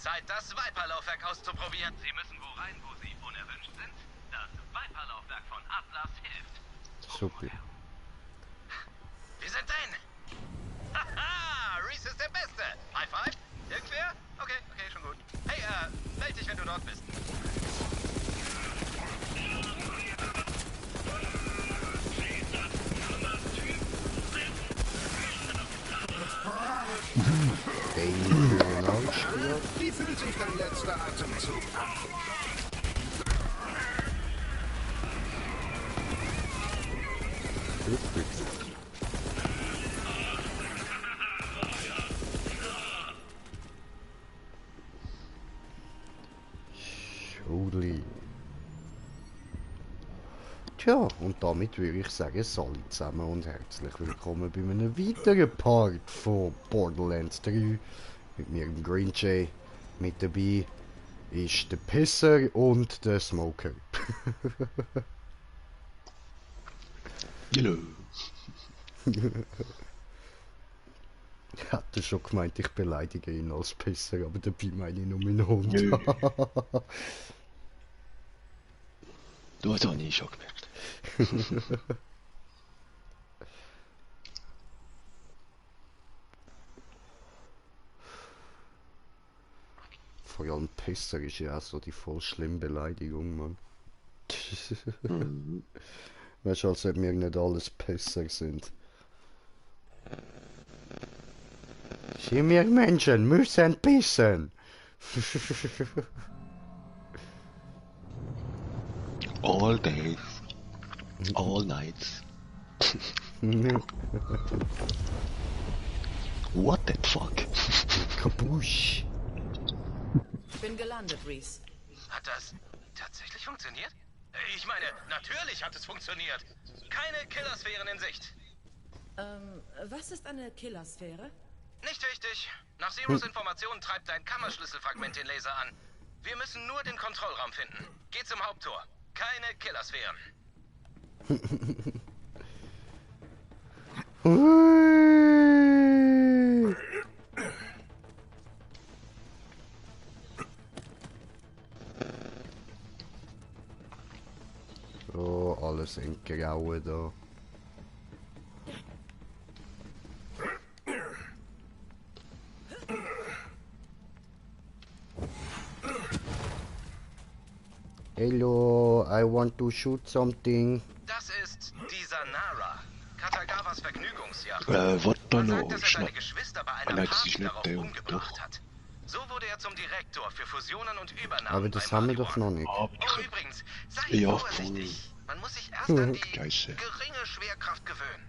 Zeit, das Viper-Laufwerk auszuprobieren. Sie müssen wo rein, wo Sie unerwünscht sind. Das Viper-Laufwerk von Atlas hilft. Super. Wir sind drin. Haha, Reese ist der Beste. High five. Irgendwer? Okay, schon gut. Hey, meld dich, wenn du dort bist. Wie fühlt sich dein letzter Atemzug an? Holy. Tja, und damit würde ich sagen, Salut zusammen und herzlich willkommen bei einem weiteren Part von Borderlands 3 mit mir, dem Green Jay. Mit dabei ist der Pisser und der Smoker. Hallo. Ich hatte schon gemeint, ich beleidige ihn als Pisser, aber dabei meine ich nur meinen Hund. Nö. Du hast auch nie schon gemerkt. Vor allem Pisser ist ja auch so die voll schlimme Beleidigung, Mann. Weißt du, als ob wir nicht alles Pisser sind. Wir Menschen müssen pissen. All days. All nights. What the fuck? Kabusch. Ich bin gelandet, Reese. Hat das tatsächlich funktioniert? Ich meine, natürlich hat es funktioniert. Keine Killersphären in Sicht. Was ist eine Killersphäre? Nicht wichtig. Nach Zeros Informationen treibt dein Kammerschlüsselfragment den Laser an. Wir müssen nur den Kontrollraum finden. Geh zum Haupttor. Keine Killersphären. Oh, alles in Graue da. Hello, I want to shoot something. Das ist die Sanara, Katagawas Vergnügungsjacht. Warte Man noch, sagt, dass er seine Geschwister bei einer Nein, das Party ist nicht darauf der, umgebracht hat. So wurde er zum Direktor für Fusionen und Übernahmen. Aber das bei haben wir doch Marihuana. noch nicht. aber Oh, übrigens, sei Ja, vorsichtig. Man muss sich erst an die Scheiße. geringe Schwerkraft gewöhnen.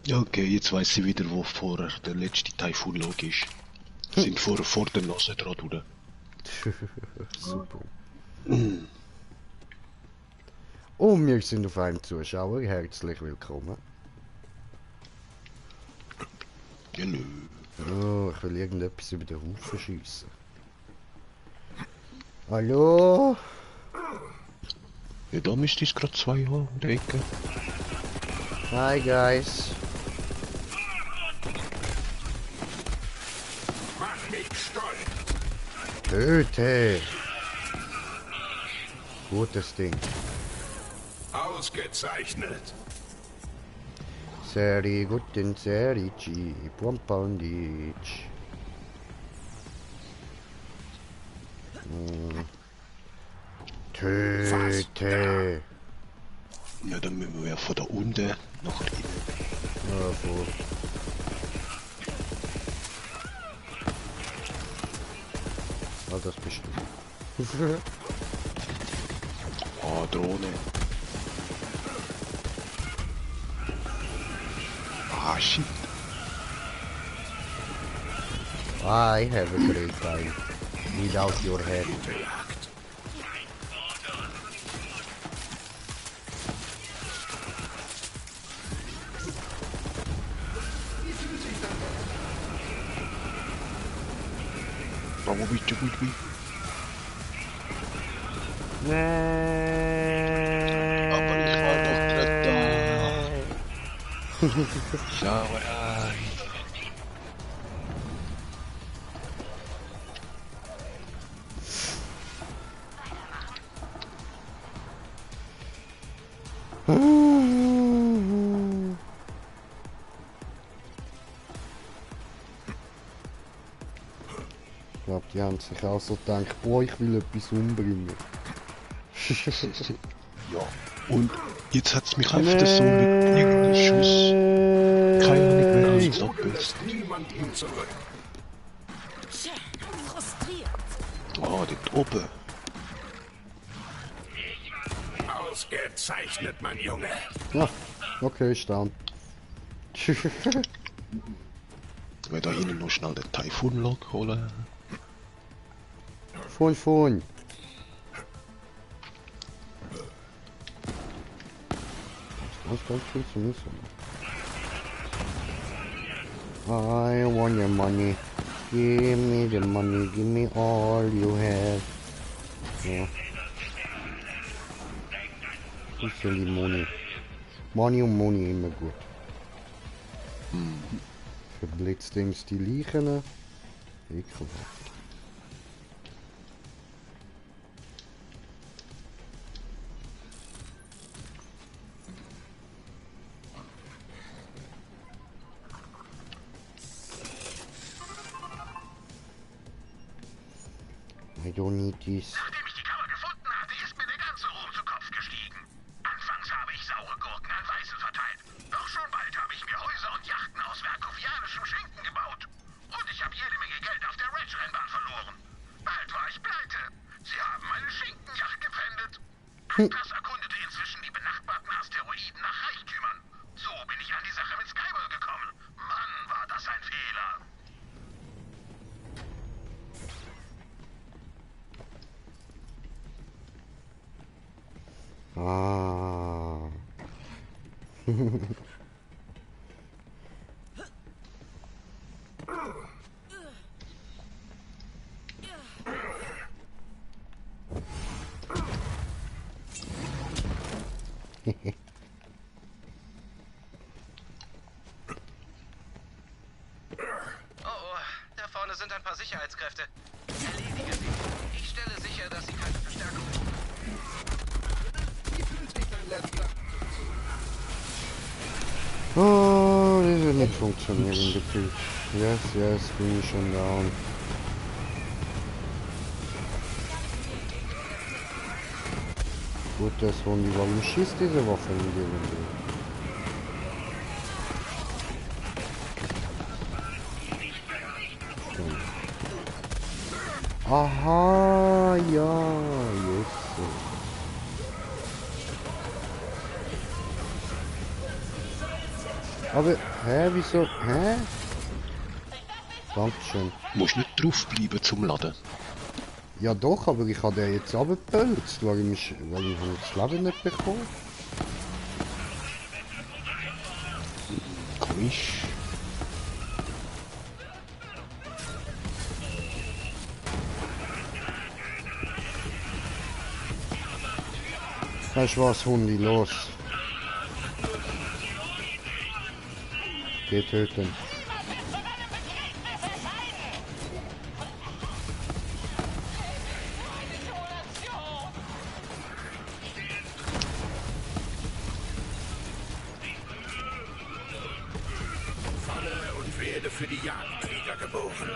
Ja, okay, jetzt weiß ich wieder, wo vorher der letzte Taifun lag ist. Sind vor der Nase dran, oder? Super. Und wir sind auf einem Zuschauer. Herzlich willkommen. Hallo. Oh, ich will irgendetwas über den Haufen schiessen. Hallo? Ja, da müsste es gerade 2 haben, in der Ecke. Hi, guys. Mach mich stolz! Töte! Gutes Ding. Ausgezeichnet! Seri guten Serici, Pompandic. Töte! Ja, dann müssen wir ja von da unten nach innen. Ja, voll. Ah, das bist du. Ah, Drohne. Ah, shit. I have a great time. Without your head. wo bist du? Nein. Aber ich war noch gerade da. Sauerei. Ich glaube, die haben sich auch so gedacht, boah, ich will etwas umbringen. Ja. Und jetzt hat's mich einfach so mit irgendeinem Schuss. Keine Ahnung, wer alles abbildet. Niemand ihn zurück. Tja, frustriert. Ah, dort oben. Ausgezeichnet, mein Junge. Ja, okay, ich down. Weil da hinten noch schnell den Typhoon-Log holen. Von. Was ganz viel zu müssen. I want your money. Give me the money, give me all you have. Ja. Ich will die Money. Money und Money immer gut. Für Blitzdings die Leichen. Ekelhaft. I don't need this. Nachdem ich die Kammer gefunden hatte, ist mir der ganze Ruhm zu Kopf gestiegen. Anfangs habe ich saure Gurken an Weißen verteilt. Doch schon bald habe ich mir Häuser und Yachten aus verkovianischem Schinken gebaut. Und ich habe jede Menge Geld auf der Reg-Rennbahn verloren. Bald war ich pleite. Sie haben meine Schinkenjacht gepfändet. Atlas erkundete inzwischen die benachbarten Asteroiden nach Reichtümern. So bin ich an die Sache mit Skyball gekommen. Mann, war das ein Fehler. Ah. Oh, da vorne sind ein paar Sicherheitskräfte. Erledige sie. Ich stelle sicher, dass sie keine Verstärkung brauchen. Wie fühlt sich dein letzter Oh, das wird nicht funktionieren, gefühlt. Yes, bin ich schon down. Gut, das Hundi, warum schießt diese Waffe in die Runde? Aha, ja, jetzt. Aber, wieso, Dankeschön. Musst nicht draufbleiben zum Laden. Ja doch, aber ich habe den jetzt abgepölzt, weil ich das Leben nicht bekommen. Komisch. Weißt du was, Hundi, los. Geh töten. Falle und werde für die Jagdkrieger geboren.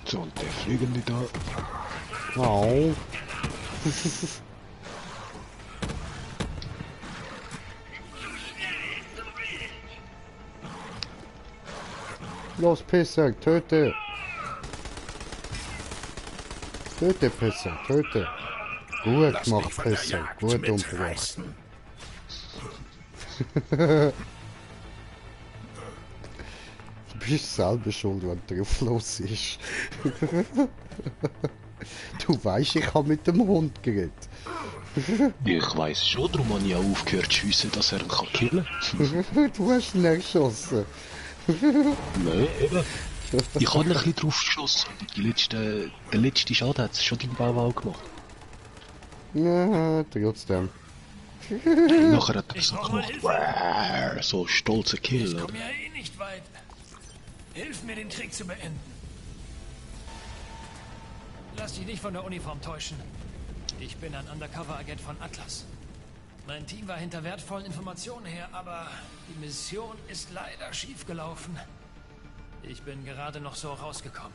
So, und der Fliegende da. Au. Los, Pisser, töte! Töte, Pisser, töte! Gut Lass gemacht, dich von der Pisser, Jagd gut umgebracht. mitreißen. Du bist selber schuld, wenn drauf los ist. Du weißt, ich habe mit dem Hund geredet. Ich weiss schon, darum habe ich auch aufgehört zu schiessen, dass er ihn killen kann. Du hast ihn erschossen. Nein, eben. Ich habe ein bisschen drauf geschossen. Der letzte Schaden hat es schon dein Bauwahl gemacht. Ja, trotzdem. Nachher hat er Ich so brauch mal gemacht. Hilfe. Wow, so stolzer Kill. Ich Oder? komme ja eh nicht weit. Hilf mir, den Krieg zu beenden. Lass dich nicht von der Uniform täuschen. Ich bin ein Undercover-Agent von Atlas. Mein Team war hinter wertvollen Informationen her, aber die Mission ist leider schiefgelaufen. Ich bin gerade noch so rausgekommen.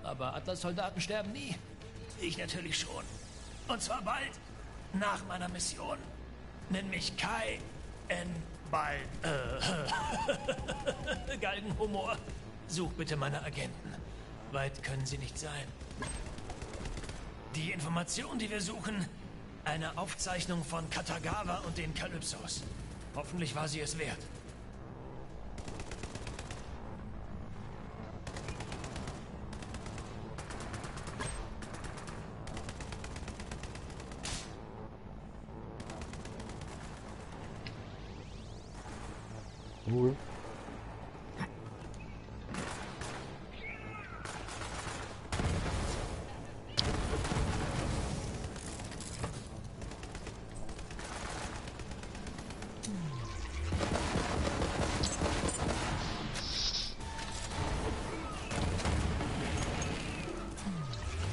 Aber Atlas-Soldaten sterben nie. Ich natürlich schon. Und zwar bald. Nach meiner Mission. Nenn mich Kai N. Bald. Galgenhumor. Such bitte meine Agenten. Weit können sie nicht sein. Die Information, die wir suchen, eine Aufzeichnung von Katagawa und den Kalypsos. Hoffentlich war sie es wert. Cool.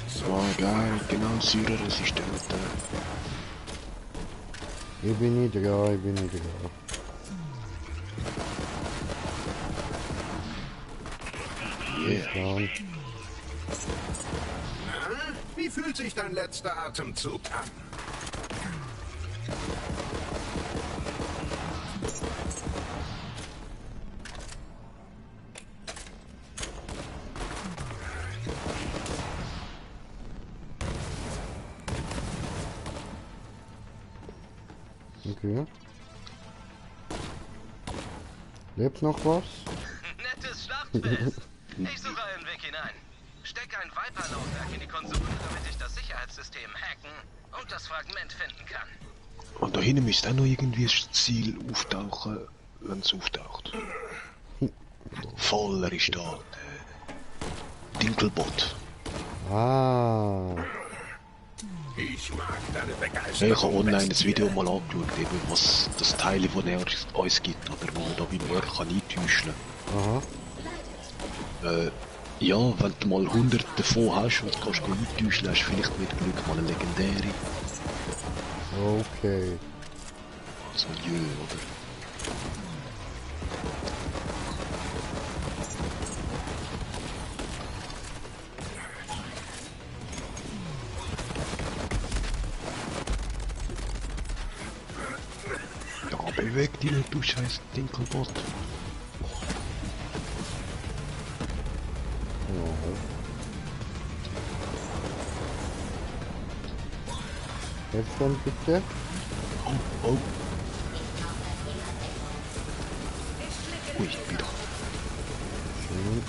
So geil, genau Säureresistent. Ich bin nicht dran, ich bin nicht dran. Yeah. Dann. Wie fühlt sich dein letzter Atemzug an? Okay. Lebt noch was? Nettes Schlachtfest. Ich suche einen Weg hinein. Stecke ein Viper-Laufwerk in die Konsole, damit ich das Sicherheitssystem hacken und das Fragment finden kann. Und da hinten müsste auch noch irgendwie das Ziel auftauchen, wenn es auftaucht. Voller ist da der Dinkelbot. Ah. Ich mag deine Ja, Begeisterung. ich habe online das Video mal angeschaut, eben, was das Teil, das er uns gibt, oder wo man da beim Ort kann eintäuschen Aha. kann. Ja, wenn du mal 100 davon hast und kannst du eintäuschen, hast du vielleicht mit Glück mal eine legendäre. Okay. So ein Jö, oder? Ja, beweg dich nicht, du scheiß Dinkelbot. Jetzt dann bitte. Oh, oh. Ui, wieder. Schön.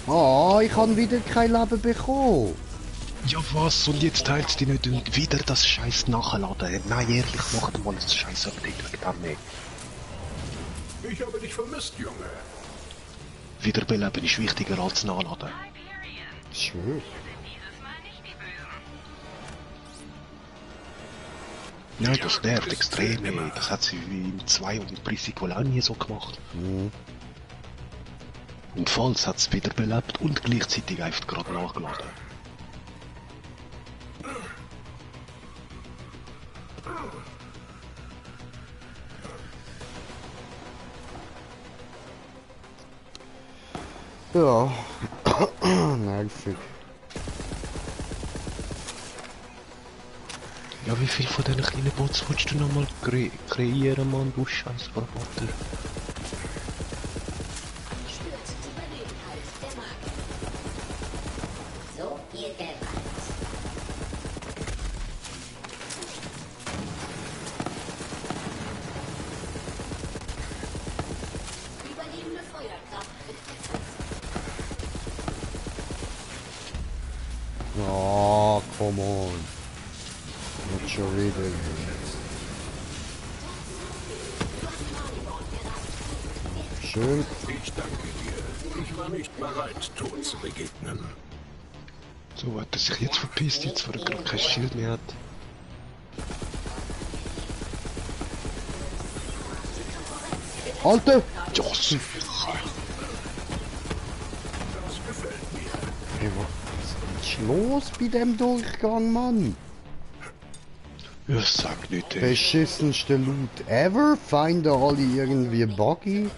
Oh, ich habe wieder kein Leben bekommen. Ja was, und jetzt teilt die nicht und wieder das scheiß Nachladen. Nein, ehrlich, macht mal das scheiß Update wegen dem nicht. Ich habe dich vermisst, Junge. Wiederbeleben ist wichtiger als Nachladen. Schön. Ja, das nervt extrem. Ey. Das hat sie wie im 2 und Prisikola auch nie so gemacht. Mhm. Und falls hat es wiederbelebt und gleichzeitig einfach gerade nachgeladen. Ja. Nervig. Ja, wie viel von diesen kleinen Bots willst du nochmal kreieren, Mann, du scheiß Roboter? Spürt die Überlegenheit der Magie. So viel Geld. come on. Nicht schon wieder. Schön. Ich danke dir. Ich war nicht bereit, Tod zu begegnen. So, hat er sich jetzt verpisst, jetzt wo er gerade kein Schild mehr hat. Alter! Joss! Hey, was ist los bei dem Durchgang, Mann? Ja, sag nicht, ey. Beschissenste Loot ever? Feinde alle irgendwie buggy?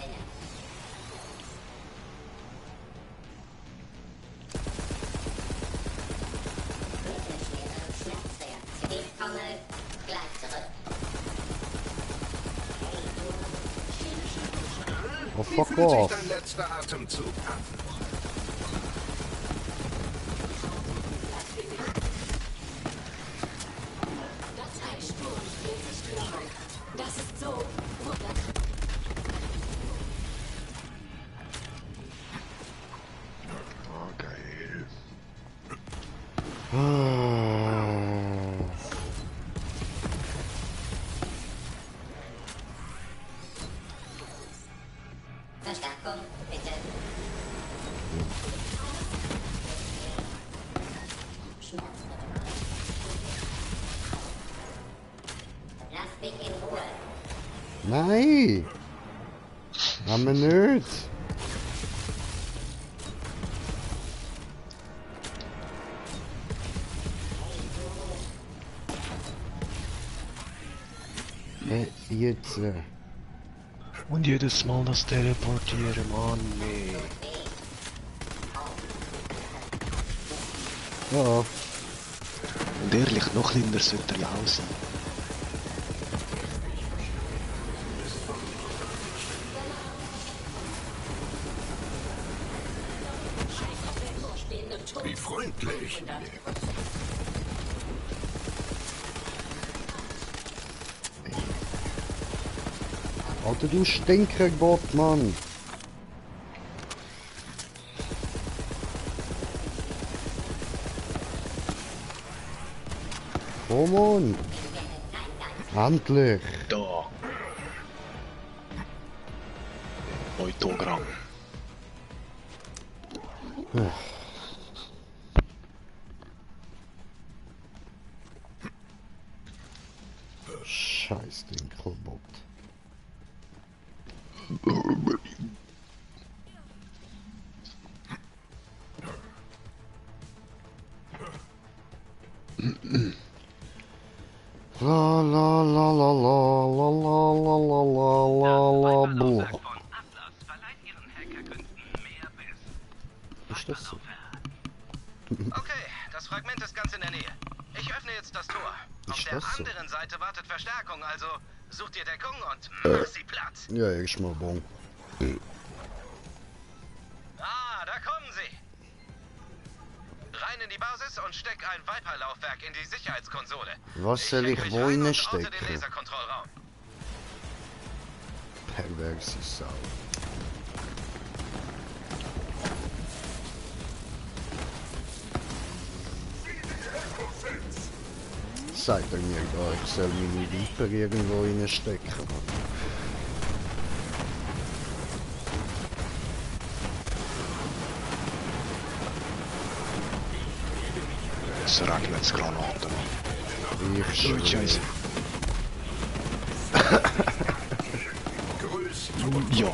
Oh, Wie fuck fühlt sich off. dein letzter Atemzug an? Das ist so. Oh, geil. Ah. Verstärkung, bitte. Lass mich in Ruhe. Nein! Haben wir nicht! Jetzt. Und jedes Mal das Teleportieren, Mann, nee. Ja, Und ehrlich, noch kleiner sollte er ja auch sein. Wie freundlich. Alter, du Stinkergott, Mann! Komm on! Endlich! Da. Autogramm. Scheiß Dinkelbot. La la la la la la la la la la la la blah. Von Atlas verleiht ihren Hackerkünsten mehr Biss. Ist das so? Okay, das Fragment ist ganz in der Nähe. Ich öffne jetzt das Tor. Auf Ist der das so? anderen Seite wartet Verstärkung, also such dir Deckung und mach sie platt. Ja, erstmal bon. Ah, da kommen sie. Rein in die Basis und steck ein Viper-Laufwerk in die Sicherheitskonsole. Was soll ich häng wo mich rein und oute reinstecken? den Laserkontrollraum. Perverse Sau. Sagt er mir da, ich soll meine Viper irgendwo reinstecken. Es regnet Granaten. Ich Oh, schwöre. Scheiße. Grüß Ja.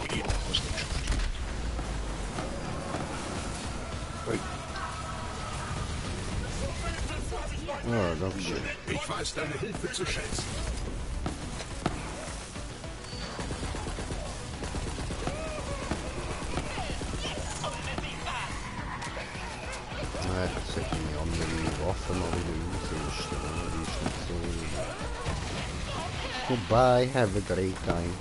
Ja, danke schön. Ich weiß deine Hilfe zu schätzen. Nein, ich sollte meine andere Waffe mal wieder ausrüsten. Die ist nicht so... Goodbye, have a great time.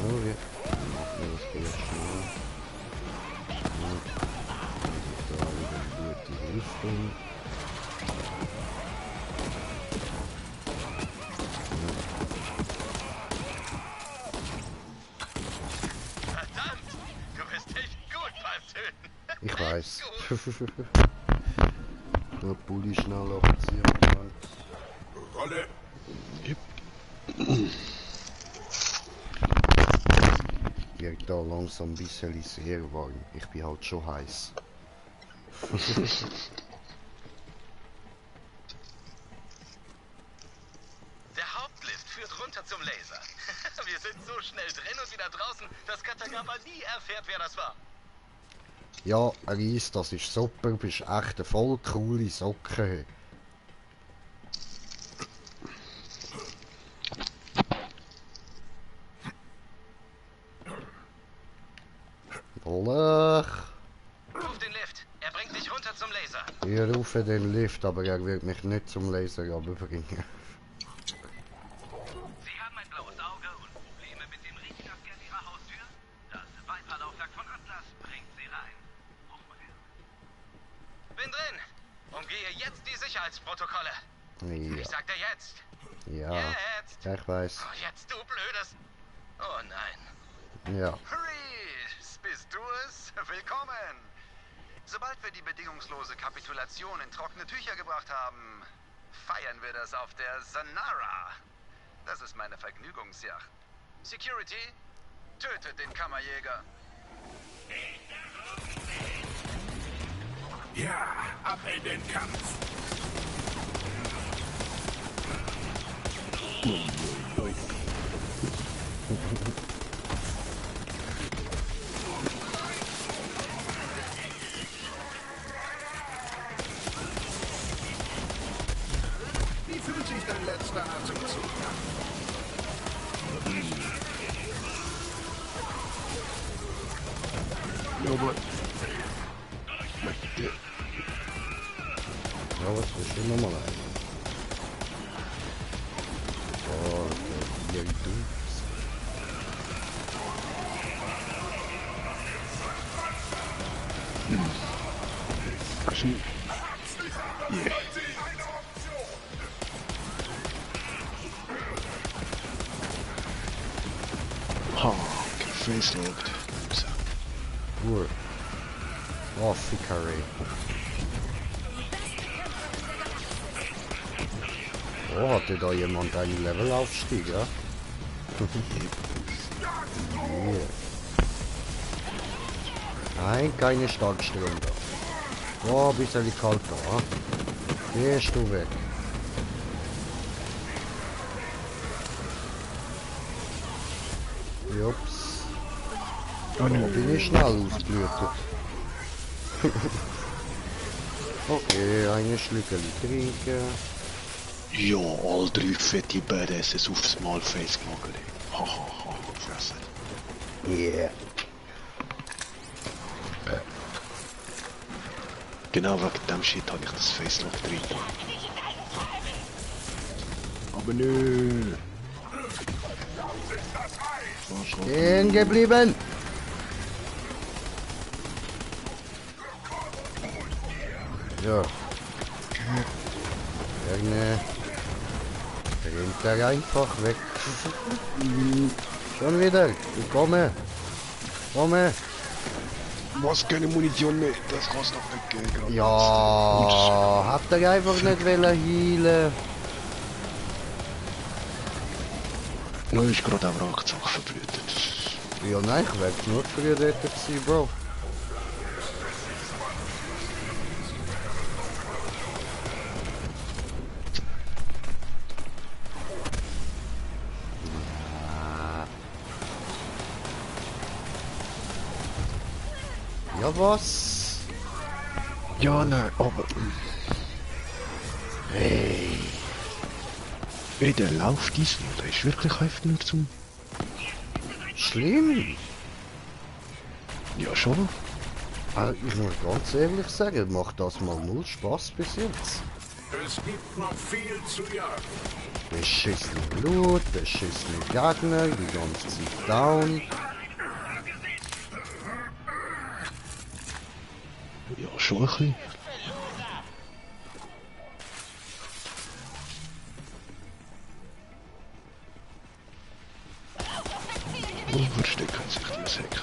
Oh ja, dann machen wir das Bier schnell. Und da wieder gute Rüstung. Verdammt, du bist echt gut beim Töten. Ich weiß. Gut. Der Pulli schnell abziehen. Rolle. Wird da langsam ein bisschen sehr warm. Ich bin halt schon heiß. Der Hauptlift führt runter zum Laser. Wir sind so schnell drin und wieder draußen, dass Katagama nie erfährt, wer das war. Ja, Reis, das ist super. Du bist echt eine voll coole Socke. Lach. Ruf den Lift. Er bringt dich runter zum Laser. Ich rufe den Lift, aber er wird mich nicht zum Laser runterbringen. Sie haben ein blaues Auge und Probleme mit dem Retina-Scan Ihrer Haustür? Das Viper-Laufwerk von Atlas bringt Sie rein. Bin drin. Umgehe jetzt die Sicherheitsprotokolle. Ich Ja, sagte jetzt. ja, Jetzt. ja, ich weiß. Oh, jetzt, du Blödes. Oh nein. Ja, Reese, bist du es? Willkommen! Sobald wir die bedingungslose Kapitulation in trockene Tücher gebracht haben, feiern wir das auf der Zanara. Das ist meine Vergnügungsjacht. Security, tötet den Kammerjäger. Ja, ab in den Kampf. Wie fühlt sich dein letzter Atemzug an? Jawohl. ja, was willst du nochmal ein? Oh, okay. Ja, du. Yeah. Ha, gefacelift. Ruhe. Oh, Ficare. Oh, hatte da jemand einen Levelaufstieg, ja? Yeah. Nein, keine Starkstrom da. Oh, ein bisschen kalt da. Ha? Gehst du weg. Jups. Oh, Da nö. bin ich schnell ausblühtet. Okay, eine Schlückeli trinken. Ja, all 3 fette Badasses aufs Mal Face gemacht. Haha, fressen. Yeah. Genau wegen dem Shit habe ich das Facelock drin. Aber nö. Stehen geblieben. Ja. Gerne. Rennt er einfach weg. Schon wieder. Ich komme. Komme. Was, keine Munition mehr? Das kannst du doch nicht gehen. Gerade. Ja, hat er einfach nicht wollen healen. Nur ist gerade auch Wrackzack verblüht. Ja, nein, ich wäre genug früher dort gewesen, Bro. Ja, was? Ja, nein, aber... Hey. Ey, der läuft diesmal. Der ist wirklich einfach nur zum... Schlimm. Ja, schon. Ich muss ganz ehrlich sagen, macht das mal null Spaß bis jetzt. Es gibt noch viel zu jagen. Beschissene Blut, beschissene Gegner, die ganze Zeit down. Ja, schon ein bisschen. Wo verstecken sich die Säcke?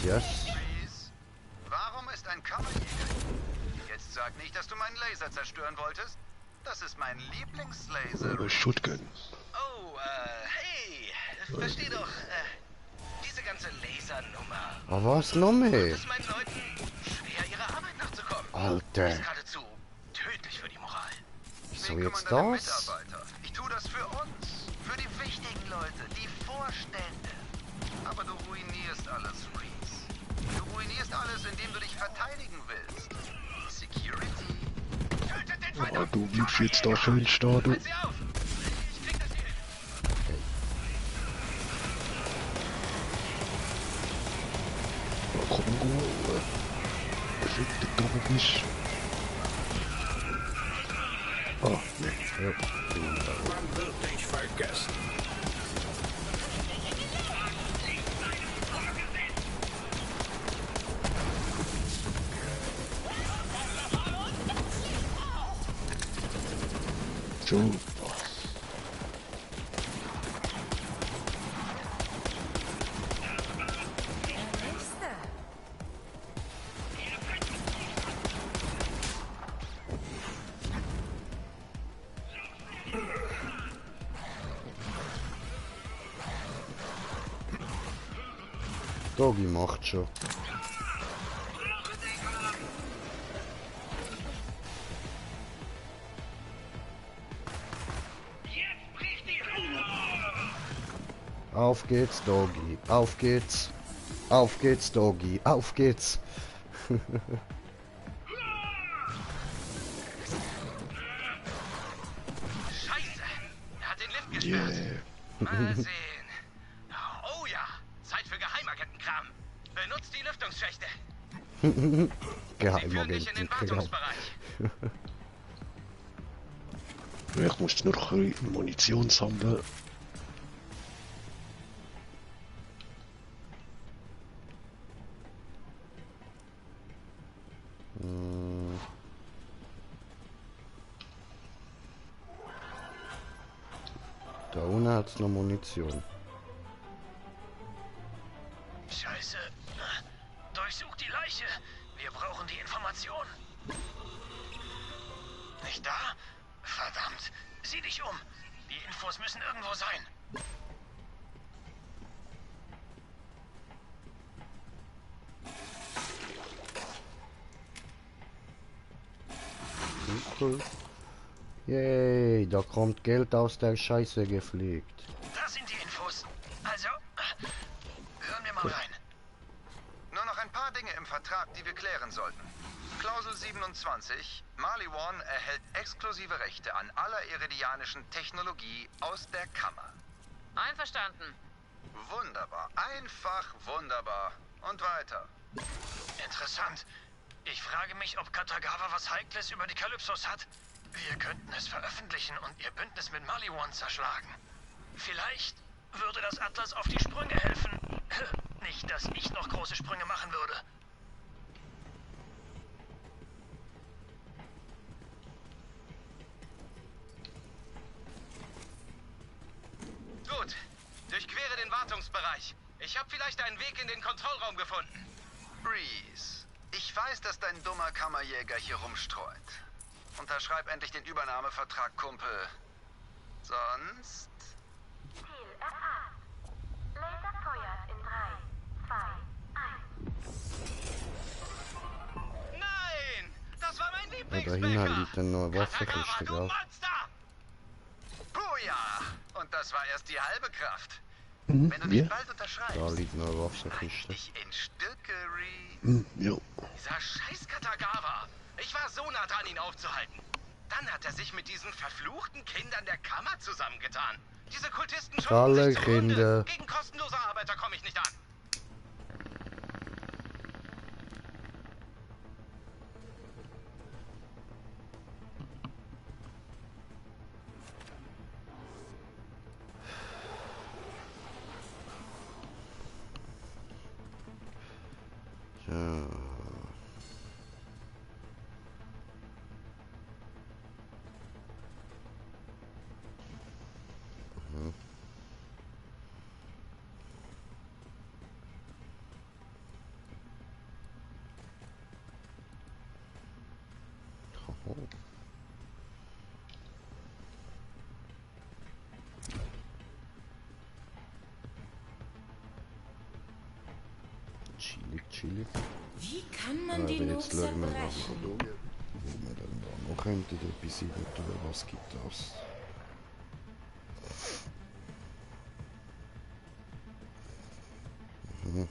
yes. Reese, warum ist ein Kammerjäger? Jetzt sag nicht, dass du meinen Laser zerstören wolltest. Das ist mein Lieblingslaser. Shotgun. Oh, hey. Versteh doch, diese ganze Lasernummer. Aber was noch mehr? Es ist meinen Leuten schwer, ihrer Arbeit nachzukommen. Alter. Ist geradezu tödlich für die Moral. Wieso Wen jetzt kümmern deine das? Mitarbeiter? Ich tue das für uns. Für die wichtigen Leute, die Vorstände. Aber du ruinierst alles, Reese. Du ruinierst alles, indem du dich verteidigen willst. Security. Tötet den Ja, verdammten du bleibst jetzt da schön stehen, du. Halt sie auf! Ich krieg das hier hin. Kongo, fick du bist. Ah, nee. Man wird dich vergessen. So. Doggy macht schon. Auf geht's, Doggy. Auf geht's. Auf geht's, Doggy. Auf geht's. Scheiße! Er hat den Lift gesperrt. Mal sehen. Oh ja, Zeit für Geheimagentenkram. Benutzt die Lüftungsschächte. Sie führen dich in den Geheimagenten. Wartungsbereich. Ich muss nur ein bisschen Munition sammeln. Da unten hat's noch Munition. Scheiße. Durchsucht die Leiche. Wir brauchen die Information. Nicht da? Verdammt. Sieh dich um. Die Infos müssen irgendwo sein. Cool. Yay, da kommt Geld aus der Scheiße gefliegt. Das sind die Infos. Also, hören wir mal rein. Nur noch ein paar Dinge im Vertrag, die wir klären sollten. Klausel 27. Marley One erhält exklusive Rechte an aller iridianischen Technologie aus der Kammer. Einverstanden. Wunderbar. Einfach wunderbar. Und weiter. Interessant. Ich frage mich, ob Katagawa was Heikles über die Kalypsos hat. Wir könnten es veröffentlichen und ihr Bündnis mit Marley One zerschlagen. Vielleicht würde das Atlas auf die Sprünge helfen. Nicht, dass ich noch große Sprünge machen würde. Gut, durchquere den Wartungsbereich. Ich habe vielleicht einen Weg in den Kontrollraum gefunden. Reese, ich weiß, dass dein dummer Kammerjäger hier rumstreut. Unterschreib endlich den Übernahmevertrag, Kumpel. Sonst... Ziel erfasst. Laser feuert in 3, 2, 1. Nein! Das war mein Ja, Lieblingsbäcker! dahinter liegt dann noch eine Katagawa, Waffenkiste du drauf. Monster! Puja! Und das war erst die halbe Kraft. Mhm, Wenn du ja. nicht bald unterschreibst, Da liegt noch eine reiß Waffenkiste. dich in Stücke, Reese. Ja. Dieser scheiß Katagawa! Ich war so nah dran, ihn aufzuhalten. Dann hat er sich mit diesen verfluchten Kindern der Kammer zusammengetan. Diese Kultisten Alle sich zugrunde. Kinder. Gegen kostenlose Arbeiter komme ich nicht an. So. chillig. Wie kann man Aber die nur jetzt schauen wir mal, zerbrechen? wo wir dann da noch könnten etwas rein tun. Was gibt das? Mhm.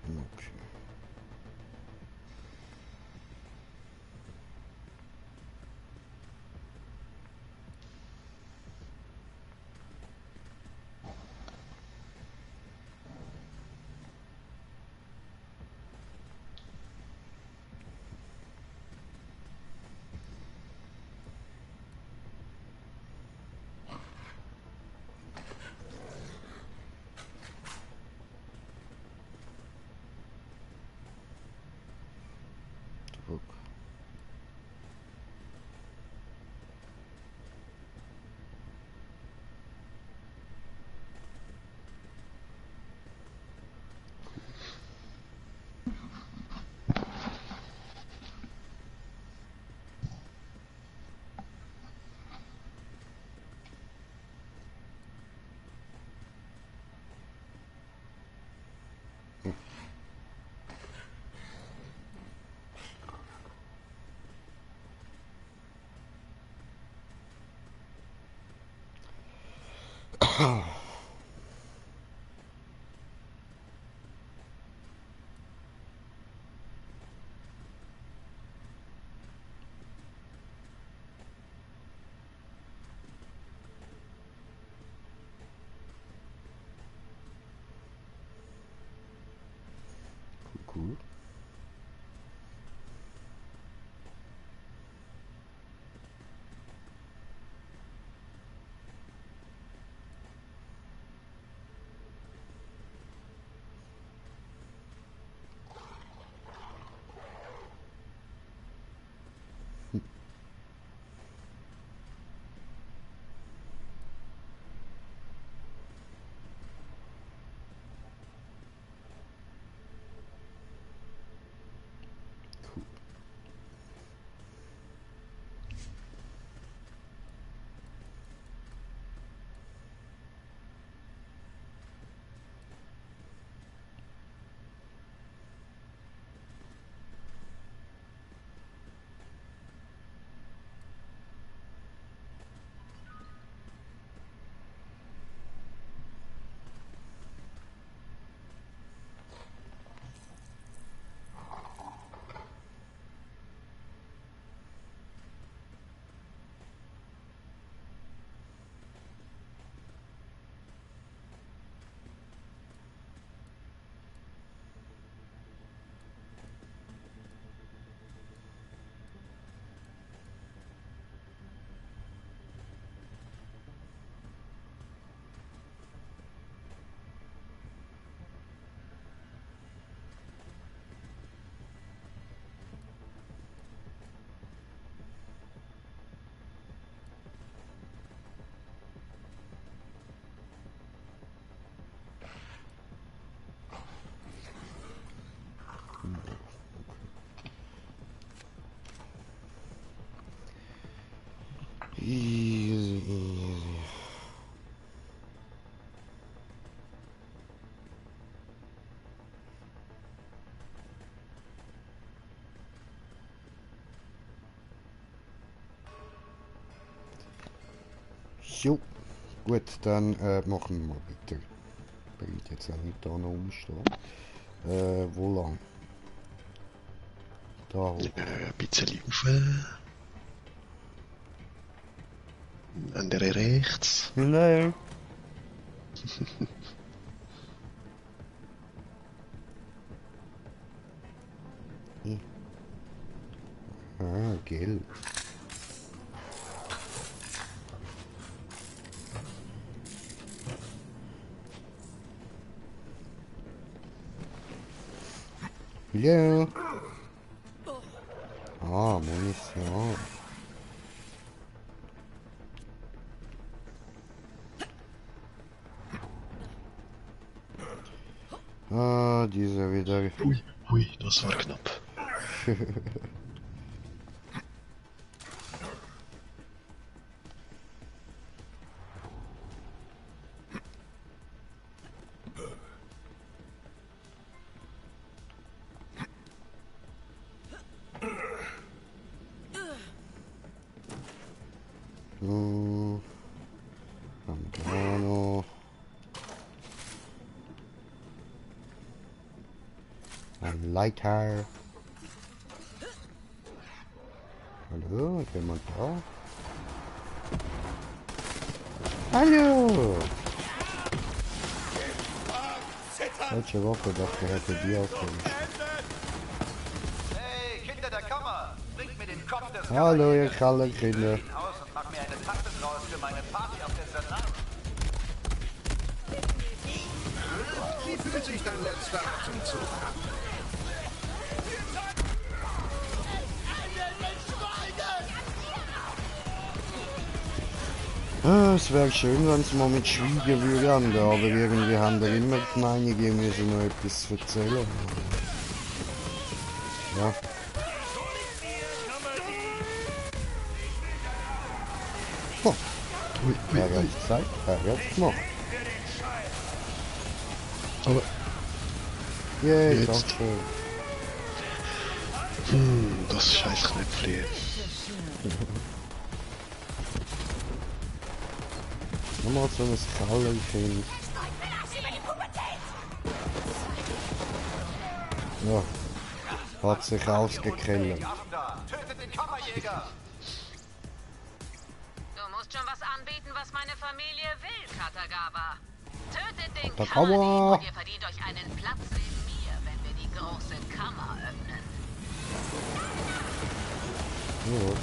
Okay. Druck. Cool. Easy, easy. Jo, gut, dann machen wir mal weiter. Ich will jetzt auch nicht da noch umstehen. Wo lang? Da hoch. Ein bisschen rauf. Andere rechts. Nein. Ah, gelb. Ja. Ah, Munition. Ah, dieser wieder. Ui, ui, das war knapp. Americano. Ein Lighter. Hallo, ist jemand da? Hallo! Welche Woche dachte er hätte die aufgemischt? Hey, Kinder der Kammer! Bringt mir den Kopf des Hallo, ihr Kinder. aus und mach mir eine Tasse draus für meine Party auf der Sanara. Wie fühlt sich dein letzter Atemzug an? Es wäre schön, wenn es mal mit Schweigen würde, aber irgendwie haben wir immer die Meinung, irgendwie so noch etwas zu erzählen. Ja. Oh. Er hat es gesagt, er hat es gemacht. Aber Yeah, jetzt. danke. Das scheiß Knöpfchen. Nochmal so ein Kallerchen. Ja. Hat sich ausgekillt. Tötet den Kammerjäger! Du musst schon was anbieten, was meine Familie will, Katagawa. Tötet den Katagawa. Kammerdieb und ihr verdient euch einen Platz neben mir, wenn wir die große Kammer öffnen. Oh.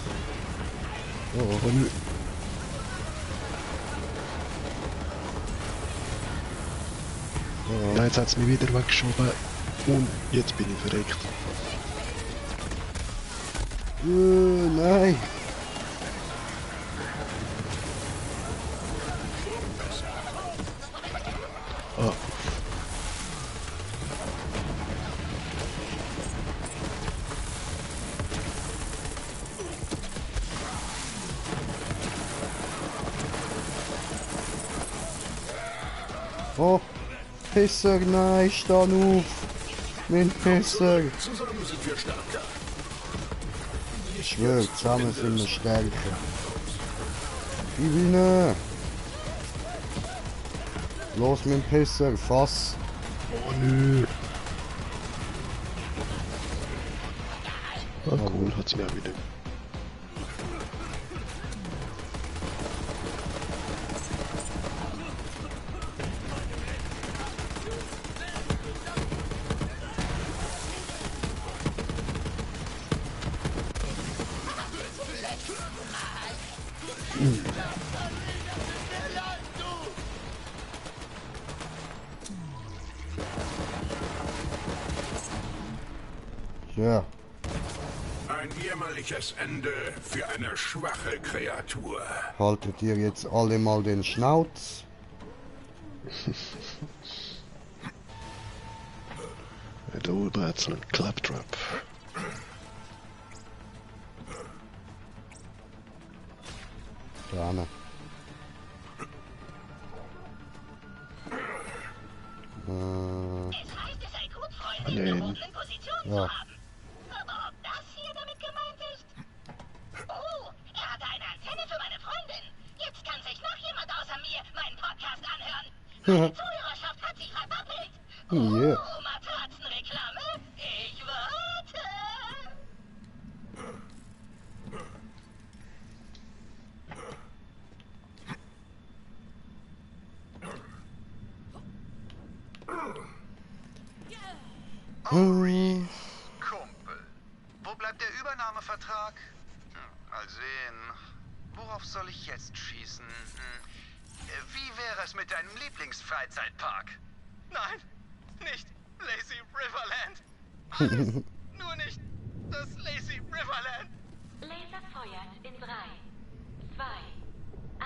Ja, jetzt hat es mich wieder weggeschoben und jetzt bin ich verreckt. Nein. Ah. Oh, Pisser, nein, stand auf. Mein Pisser. Zusammen sind wir stärker. Ich schwöre, zusammen sind wir stärker. Gewinne. Los, mein Pisser, fass. Oh nö. Ah cool, hat's mir auch wieder. Ja. Ein jämmerliches Ende für eine schwache Kreatur. Haltet ihr jetzt alle mal den Schnauz? Da oben hat's einen Claptrap. Gerne. Nein. Ja. Aber ob das hier damit gemeint ist? Oh, er hatte eine Antenne für meine Freundin. Jetzt kann sich noch jemand außer mir meinen Podcast anhören. Meine Zuhörerschaft hat sich verdoppelt. Yeah. Oh, Matratzenreklame? Ich warte. Ori, Kumpel. Wo bleibt der Übernahmevertrag? Mal sehen. Worauf soll ich jetzt schießen? Wie wäre es mit deinem Lieblingsfreizeitpark? Nein, nicht Lazy Riverland. Alles, nur nicht das Lazy Riverland. Laser feuert in 3, 2, 1.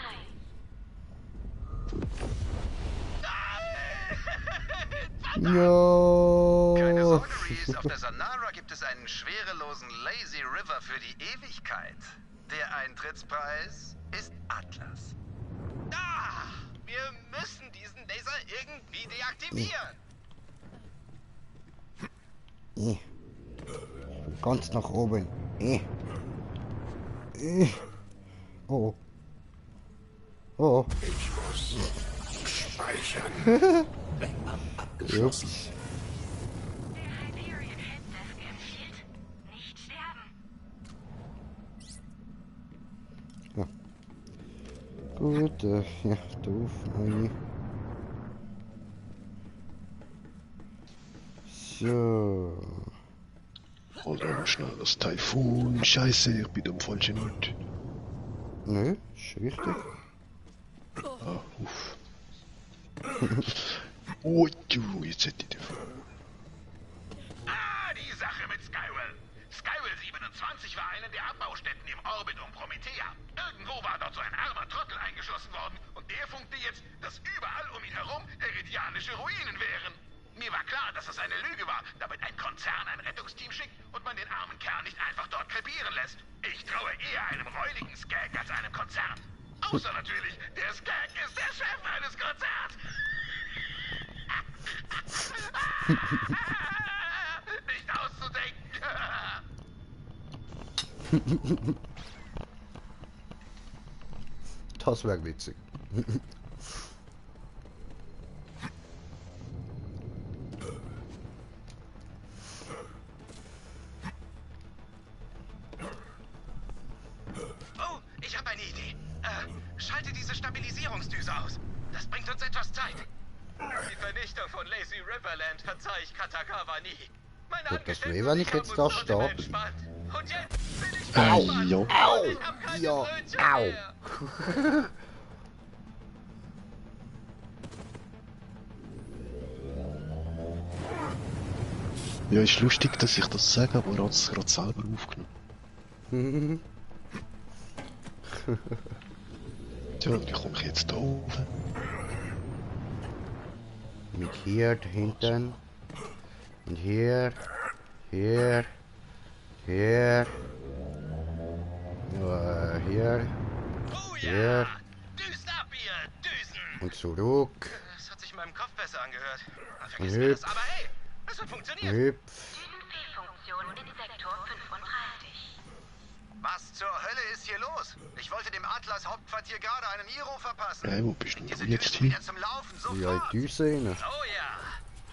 Nein! Keine Ja. Sorge, Reese. Auf der Sanara gibt es einen schwerelosen Lazy River für die Ewigkeit. Der Eintrittspreis ist Atlas. Ah, wir müssen diesen Laser irgendwie deaktivieren. Ganz nach oben. Oh. Oh. Ich muss speichern. Ups. Der Hyperion Helpdesk empfiehlt, nicht sterben. Gut, ja, doof. Nein. So. Oder mal schnell das Taifun. Scheiße, ich bin am falschen Ort. Nö, ist richtig. Ah, uff. Oh, jetzt hätte ich den Ah, die Sache mit Skywell. Skywell 27 war eine der Abbaustätten im Orbit um Promethea. Irgendwo war dort so ein armer Trottel eingeschlossen worden und der funkte jetzt, dass überall um ihn herum eridianische Ruinen wären. Mir war klar, dass das eine Lüge war, damit ein Konzern ein Rettungsteam schickt und man den armen Kerl nicht einfach dort krepieren lässt. Ich traue eher einem räudigen Skag als einem Konzern. Außer natürlich, der Skag ist der Chef eines Konzerns. Nicht auszudenken. Das wäre witzig. Oh, ich habe eine Idee. Schalte diese Stabilisierungsdüse aus. Das bringt uns etwas Zeit. Die Vernichtung von Lazy Riverland verzeih ich Katagawa nie. Meine Tut das weh, Angestellten wenn ich haben jetzt uns da trotzdem starb? entspannt. Und jetzt bin ich Ja. und ich hab keine Ja, Brötchen au. mehr. Ja, ist lustig, dass ich das sage, aber er hat es gerade selber aufgenommen. Tja, wie komme ich jetzt da oben? Mit hier hinten. Und hier. Hier. Hier. Hier. Oh Hier. ja! Düst ab, ihr Düsen! Und zurück. Das hat sich in meinem Kopf besser angehört. Und Vergiss mir das, hüpf. aber hey, es hat funktioniert. Hüpf. Fehlfunktion in Sektor 35. Was zur Hölle ist hier los? Ich wollte dem Atlas-Hauptquartier gerade einen Iro verpassen. Wo bist du Diese denn jetzt Düse hin? wieder zum Laufen, Ja, sofort! die Düse rein. Oh ja!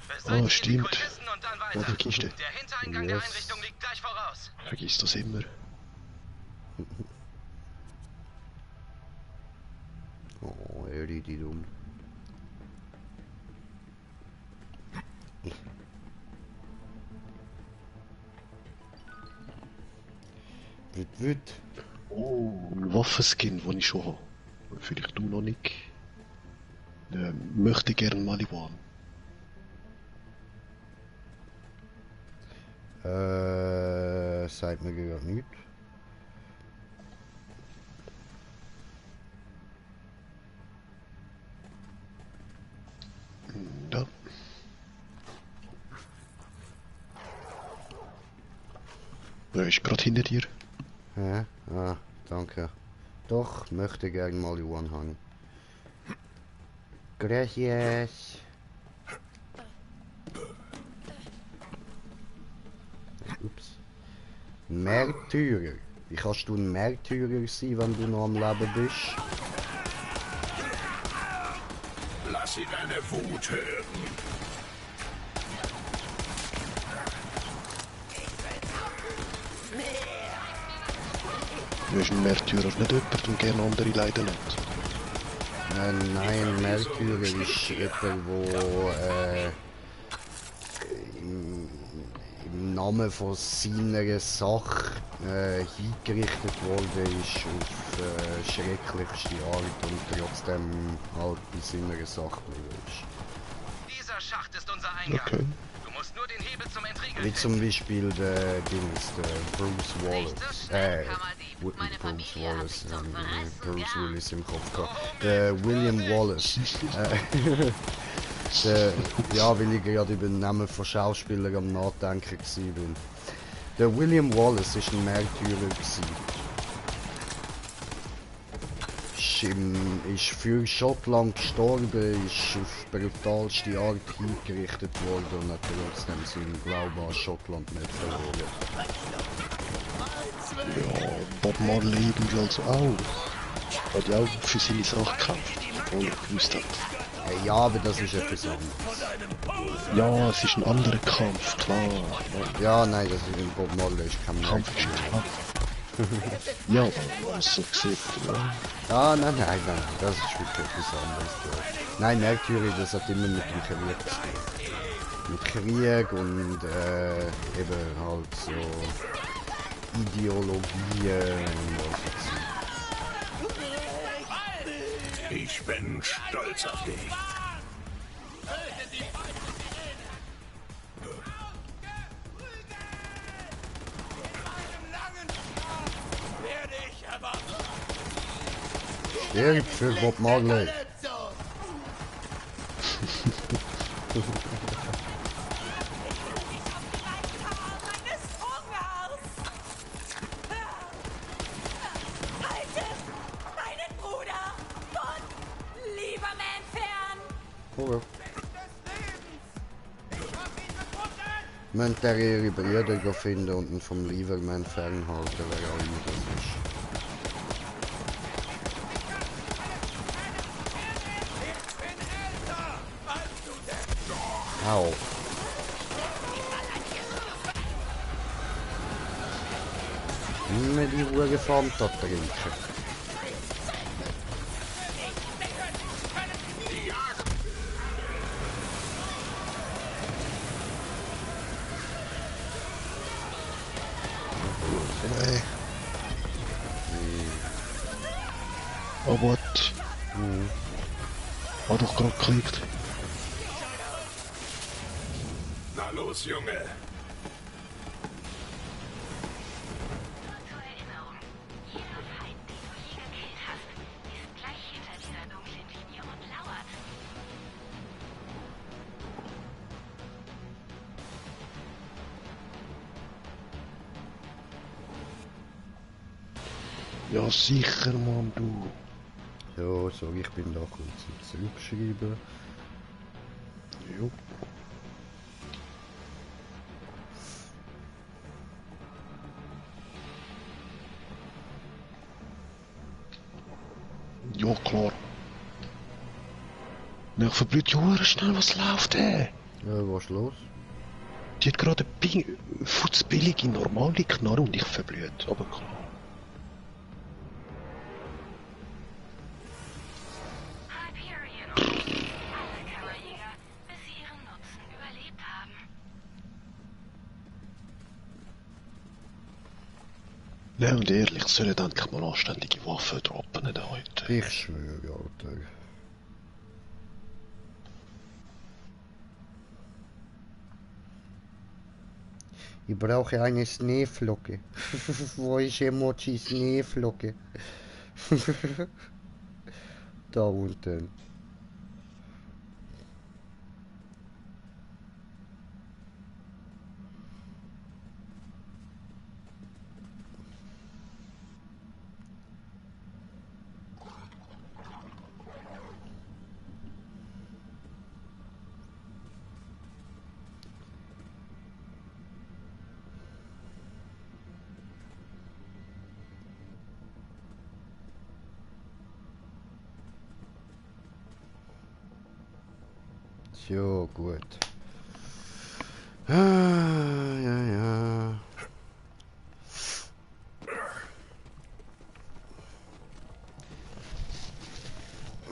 Ah, Beseitige die stimmt. Kultissen und dann Ja, weiter. vergiss den. Der Hintereingang der Yes. Einrichtung liegt gleich voraus. Vergiss das immer. Oh, Eri, die dumm. Wüt. Oh, ein Waffenskin, den ich schon habe. Vielleicht du noch nicht. Möchte gern Maliwan. Sagt mir gerade nichts. Ja. Er ist gerade hinter dir. Hä? Ah, danke. Doch, möchte gern mal One haben. Gracias. Ups. Märtyrer. Wie kannst du ein Märtyrer sein, wenn du noch am Leben bist? Lass ihn deine Wut hören. Du bist ein Märtyrer, nicht jemand, der gerne andere leiden lässt. Nein, Märtyrer ist jemand, der im Namen von seiner Sache hingerichtet worden ist auf schrecklichste Art und trotzdem halt bei seiner Sache geblieben ist. Dieser Schacht ist unser Eingang. Okay. Du musst nur den Hebel zum Entriegeln Wie zum Beispiel der Dings, der Bruce Wallace. Nicht so schnell, Kammerdieb. Gut, Meine nicht Bruce Familie hat Wallace, mich zum Verressen Bruce gehabt. Willis im Kopf gehabt. Der William Wallace. Ja, weil ich gerade über den Namen von Schauspielern am Nachdenken war. Der William Wallace war ein Märtyrer. Ist für Schottland gestorben, ist auf brutalste Art hingerichtet worden und hat trotzdem seinen Glauben an Schottland nicht verloren. Ja, Bob Marley übrigens auch. Hat ja auch für seine Sache gekämpft, obwohl er gewusst hat. Ja, aber das ist etwas anderes. Ja, es ist ein anderer Kampf, klar. Ja, nein, das ist in Bob Marley ist kein Kampf ist Kampf. Ja, aber so gesehen, ja. Ah, nein, das ist wirklich etwas anderes. Nein, Mercury, das hat immer mit dem Krieg zu tun. Mit Krieg und eben halt so Ideologien und was weiß ich. Ich bin stolz auf dich. Stirb für Bob Marley. Okay. Wir müssen ihre Brüder finden und ihn vom Lieberman fernhalten, wer auch immer das ist. Au. Immer die Uhr Fanta trinken. Oh, what? Hat doch gerade geklickt. Na los, Junge. Ja, sicher, Mann, du. Ja, so, ich bin da kurz zum Zurückschreiben. Jo. Ja, klar. Mich verblüht ja schnell, was läuft, ey? Was ist los? Die hat gerade eine futzbillige normale Knarre und ich verblüht, aber klar. Nein, und ehrlich, es sollen endlich mal anständige Waffen droppen heute. Ich schwöre, Alter. Ich brauche eine Schneeflocke. Wo ist Emoji Schneeflocke? Da unten. Ja, gut. Ja.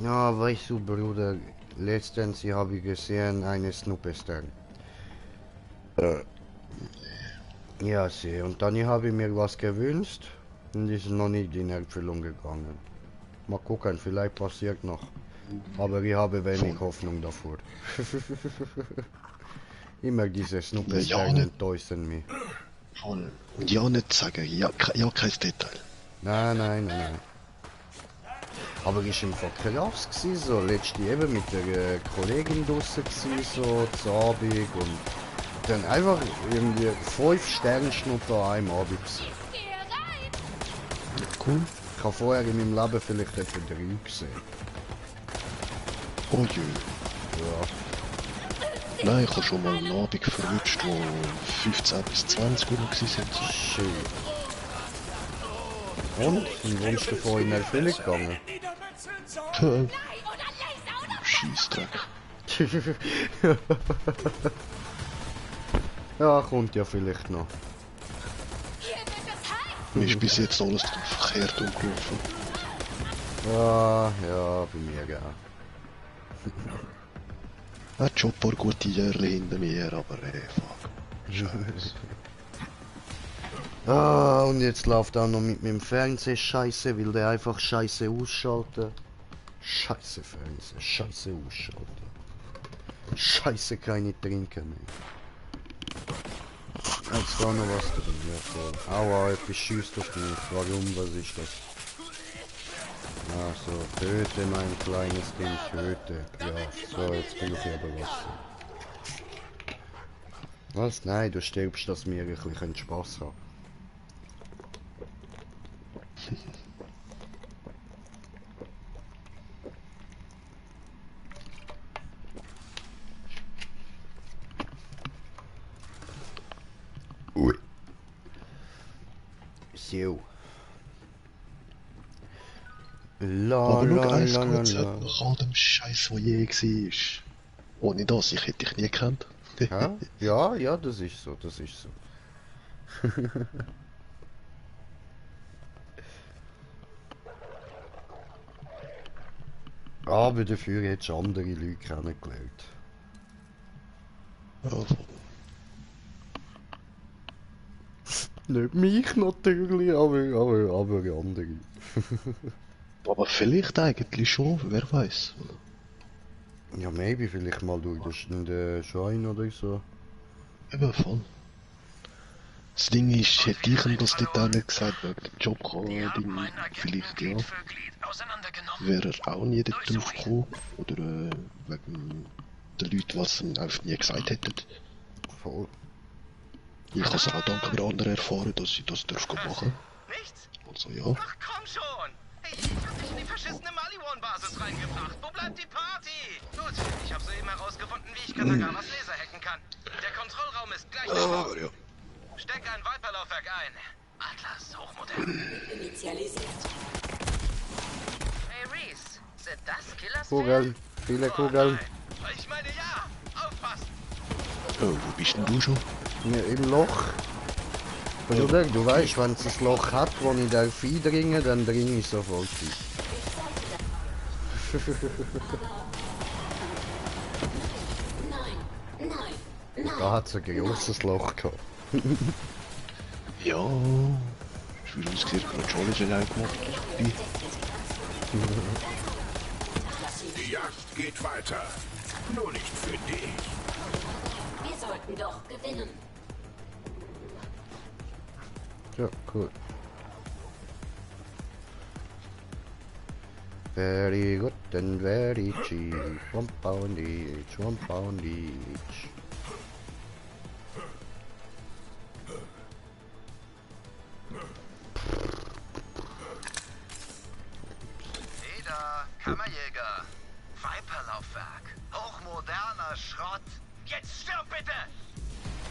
Ja, weißt du, Bruder, letztens habe ich gesehen, eine Snoopestern. Ja, sie. Und dann habe ich mir was gewünscht und ist noch nicht in Erfüllung gegangen. Mal gucken, vielleicht passiert noch. Aber ich habe wenig Hoffnung davor. Immer diese Snoopestern enttäuschen mich. Voll. Und ja nicht sagen, ja kein Detail. Nein. Aber ist im Fall krass gewesen, so letzte eben mit der Kollegin draussen gewesen, so zu Abend und dann einfach irgendwie 5 Sternschnuppen an einem Abend gewesen. Cool. Ich habe vorher in meinem Leben vielleicht etwa 3 gesehen. Oh je. Ja. Nein, ich habe schon mal einen Abend verwünscht, wo 15 bis 20 Uhr waren. Schön. Und? Wie wünschst du vorhin in Erfüllung gegangen? Scheissdreck. Ja, kommt ja vielleicht noch. Mir ist bis jetzt alles verkehrt umgelaufen. Ja, ja, bei mir auch. Er hat schon ein paar gute Jahre hinter mir, aber fuck. Scheiße. Ah, und jetzt läuft auch noch mit meinem Fernseher scheiße, will der einfach scheiße ausschalten. Scheiße Fernseher, scheiße ausschalten. Scheiße keine trinken mehr. Jetzt da noch was drin, ja voll. Aua, etwas schießt auf mich. Warum, was ist das? Also, töte mein kleines Ding, töte. Ja, so, jetzt brauche ich aber Wasser. Was? Nein, du stirbst, dass wir ein bisschen Spaß haben. Ui. So. Aber schau, eins kurz nach all dem Scheiß, der je war. Ohne das, ich hätte dich nie gekannt. Ja? Ja, ja, das ist so, das ist so. Aber dafür hättest du andere Leute kennengelernt. Also. Nicht mich natürlich, aber andere. Aber vielleicht eigentlich schon, wer weiß. Ja, maybe vielleicht mal durch den Schein oder so. Eben voll. Das Ding ist, hätte ich ihm das dort auch nicht gesagt, wegen dem Job-Ding, vielleicht ja. Wäre er auch nie dort drauf gekommen. Oder wegen den Leuten, was ihm einfach nie gesagt hätten. Voll. Ich habe es auch dank einer anderen erfahren, dass ich das machen. Nichts? Also ja. Ach komm schon! Hey, ich hab dich in die verschissene Maliwan-Basis reingebracht. Wo bleibt die Party? Gut, ich habe soeben herausgefunden, wie ich Katagawas Laser hacken kann. Der Kontrollraum ist gleich davor. Ja. Steck ein Viper-Laufwerk ein. Atlas, hochmodern. Initialisiert. Hey Reese, sind das Killers? Kugeln, viele Kugeln. Ich meine ja, aufpassen. Oh, wo bist denn du schon? Ja, im Loch. Bruder, du weißt, wenn es ein Loch hat, wo ich darf eindringen, dann dringe ich sofort ein. Da hat es ein grosses Loch gehabt. Ja. Ich will uns gerade schon allein gemacht. Die Jagd geht weiter. Nur nicht für dich. Wir sollten doch gewinnen. Ja, cool. Very good and very cheap. £1 each, £1 each. Eda, Kammerjäger. Viper-Laufwerk. Hochmoderner Schrott. Jetzt stirb bitte!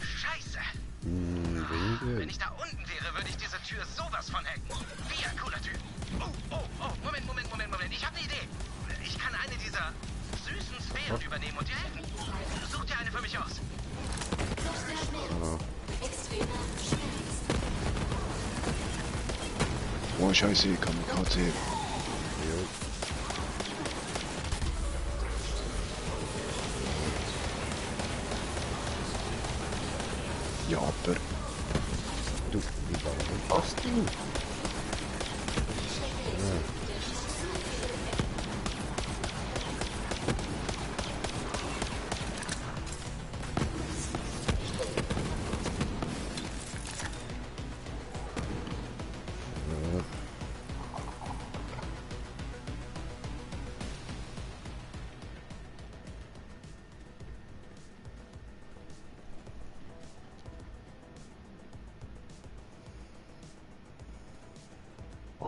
Scheiße! Wenn ich da unten wäre, würde ich diese Tür sowas von hacken. Wie ein cooler Typ. Oh, Moment. Ich habe eine Idee. Ich kann eine dieser süßen Sphären übernehmen und dir helfen. Such dir eine für mich aus. Oh, scheiße, Kamikaze. Ja, aber... Du, wie war denn das Ding?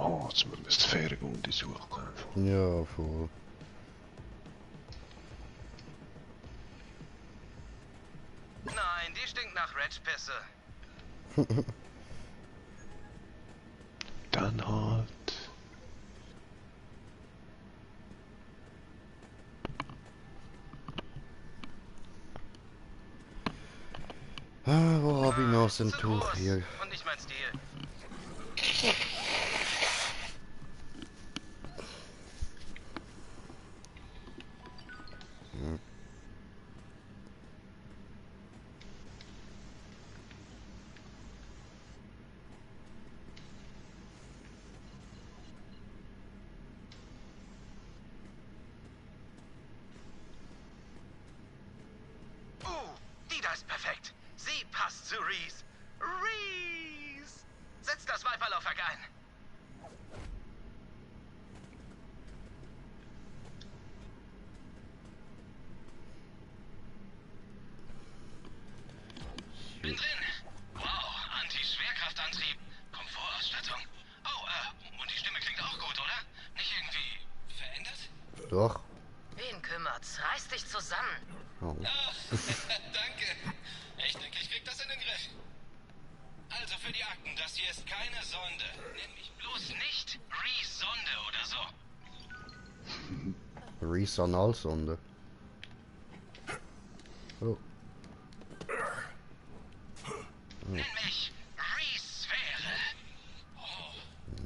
Oh, jetzt müssen wir Sphäre untersuchen. Ja, voll. Nein, die stinkt nach Reg-Pisse. Dann halt. Wo hab ich noch so ein Tuch hier? Und nicht mein Stil. Die da ist perfekt. Sie passt zu Reese. Reese! Setz das Viperlaufwerk ein. Bin drin. Wow, Anti-Schwerkraftantrieb. Komfortausstattung. Oh, und die Stimme klingt auch gut, oder? Nicht irgendwie verändert? Doch. Wen kümmert's? Reiß dich zusammen. Oh. Danke. Ich denke, ich krieg das in den Griff. Also für die Akten, das hier ist keine Sonde. Nenn mich bloß nicht Reese-Sonde oder so. Reese-Analsonde. Oh. Nenn mich Reese-Sphäre. Oh,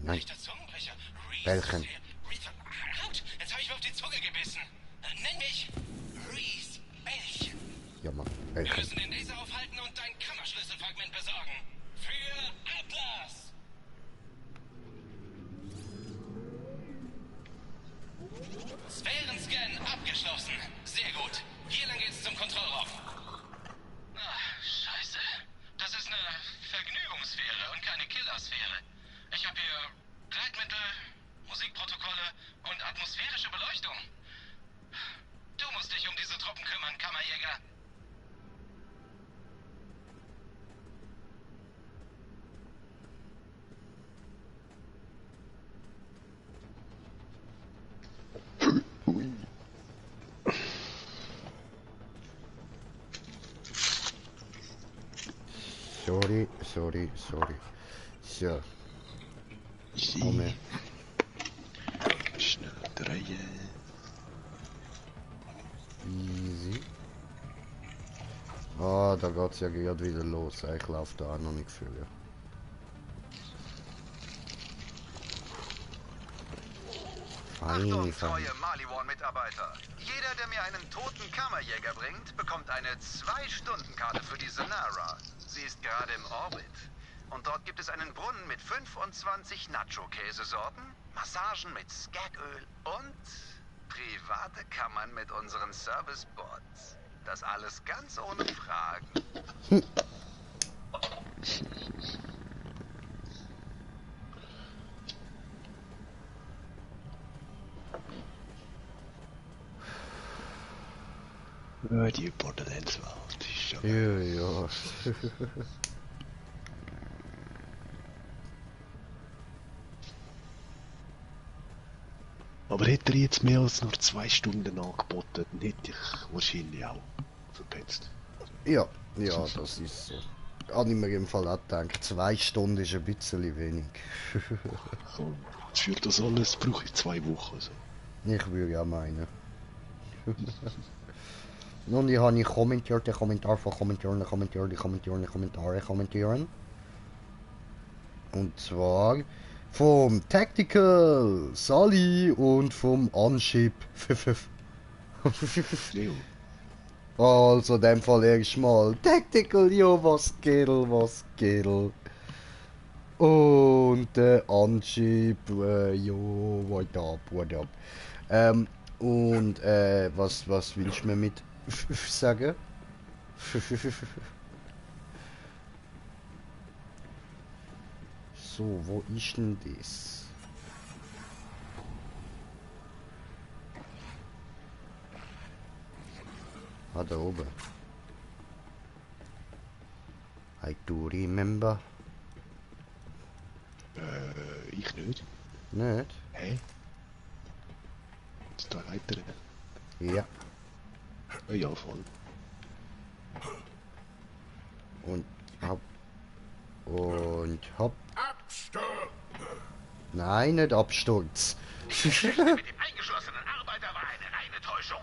Nein. echter Zungenbrecher. Welchen? Haut, jetzt habe ich mir auf die Zunge gebissen. Nenn mich Reese-Elch. Ja, Mann. Wir Welchen? müssen den Laser aufhalten und dein Kammerschlüsselfragment besorgen. Für Atlas! Sphärenscan abgeschlossen. Sehr gut. Hier lang geht's zum Kontrollraum. Scheiße. Das ist eine Vergnügungssphäre und keine Killersphäre. Ich habe hier Gleitmittel, Musikprotokolle und atmosphärische Beleuchtung. Du musst dich um diese Truppen kümmern, Kammerjäger. Sorry. So. Easy. Moment. Schnell drehen. Easy. Ah, da geht's ja gerade wieder los. Ich laufe da auch noch nicht viel. Achtung, treue Maliwan-Mitarbeiter. Jeder, der mir einen toten Kammerjäger bringt, bekommt eine 2-Stunden-Karte für die Zanara. Sie ist gerade im Orbit. Und dort gibt es einen Brunnen mit 25 Nacho-Käsesorten, Massagen mit Skagöl und private Kammern mit unseren Service-Bots. Das alles ganz ohne Fragen. Ja, die Borderlands-Welt ist schon... Ja. Aber hätte er jetzt mehr als nur 2 Stunden angeboten, dann hätte ich wahrscheinlich auch verpetzt. Ja, das ist so. Habe ich mir im Fall auch gedacht, 2 Stunden ist ein bisschen wenig. Für das alles brauche ich 2 Wochen. Also. Ich würde auch meinen. Nun, die habe ich kommentiert, den Kommentar von kommentieren. Und zwar vom Tactical Sally und vom Anship. Also in dem Fall erstmal Tactical, jo, was geht? Und der Anship, jo, what up. Und was willst du mir mit sagen? So, wo ist denn das? Ah, da oben. I do remember. Ich nicht. Nicht? Hä? Ist da weiter? Ja. Ja, voll. Und hopp. Und hopp. Absturz! Nein, nicht Absturz. Die Geschichte mit dem eingeschlossenen Arbeiter war eine reine Täuschung.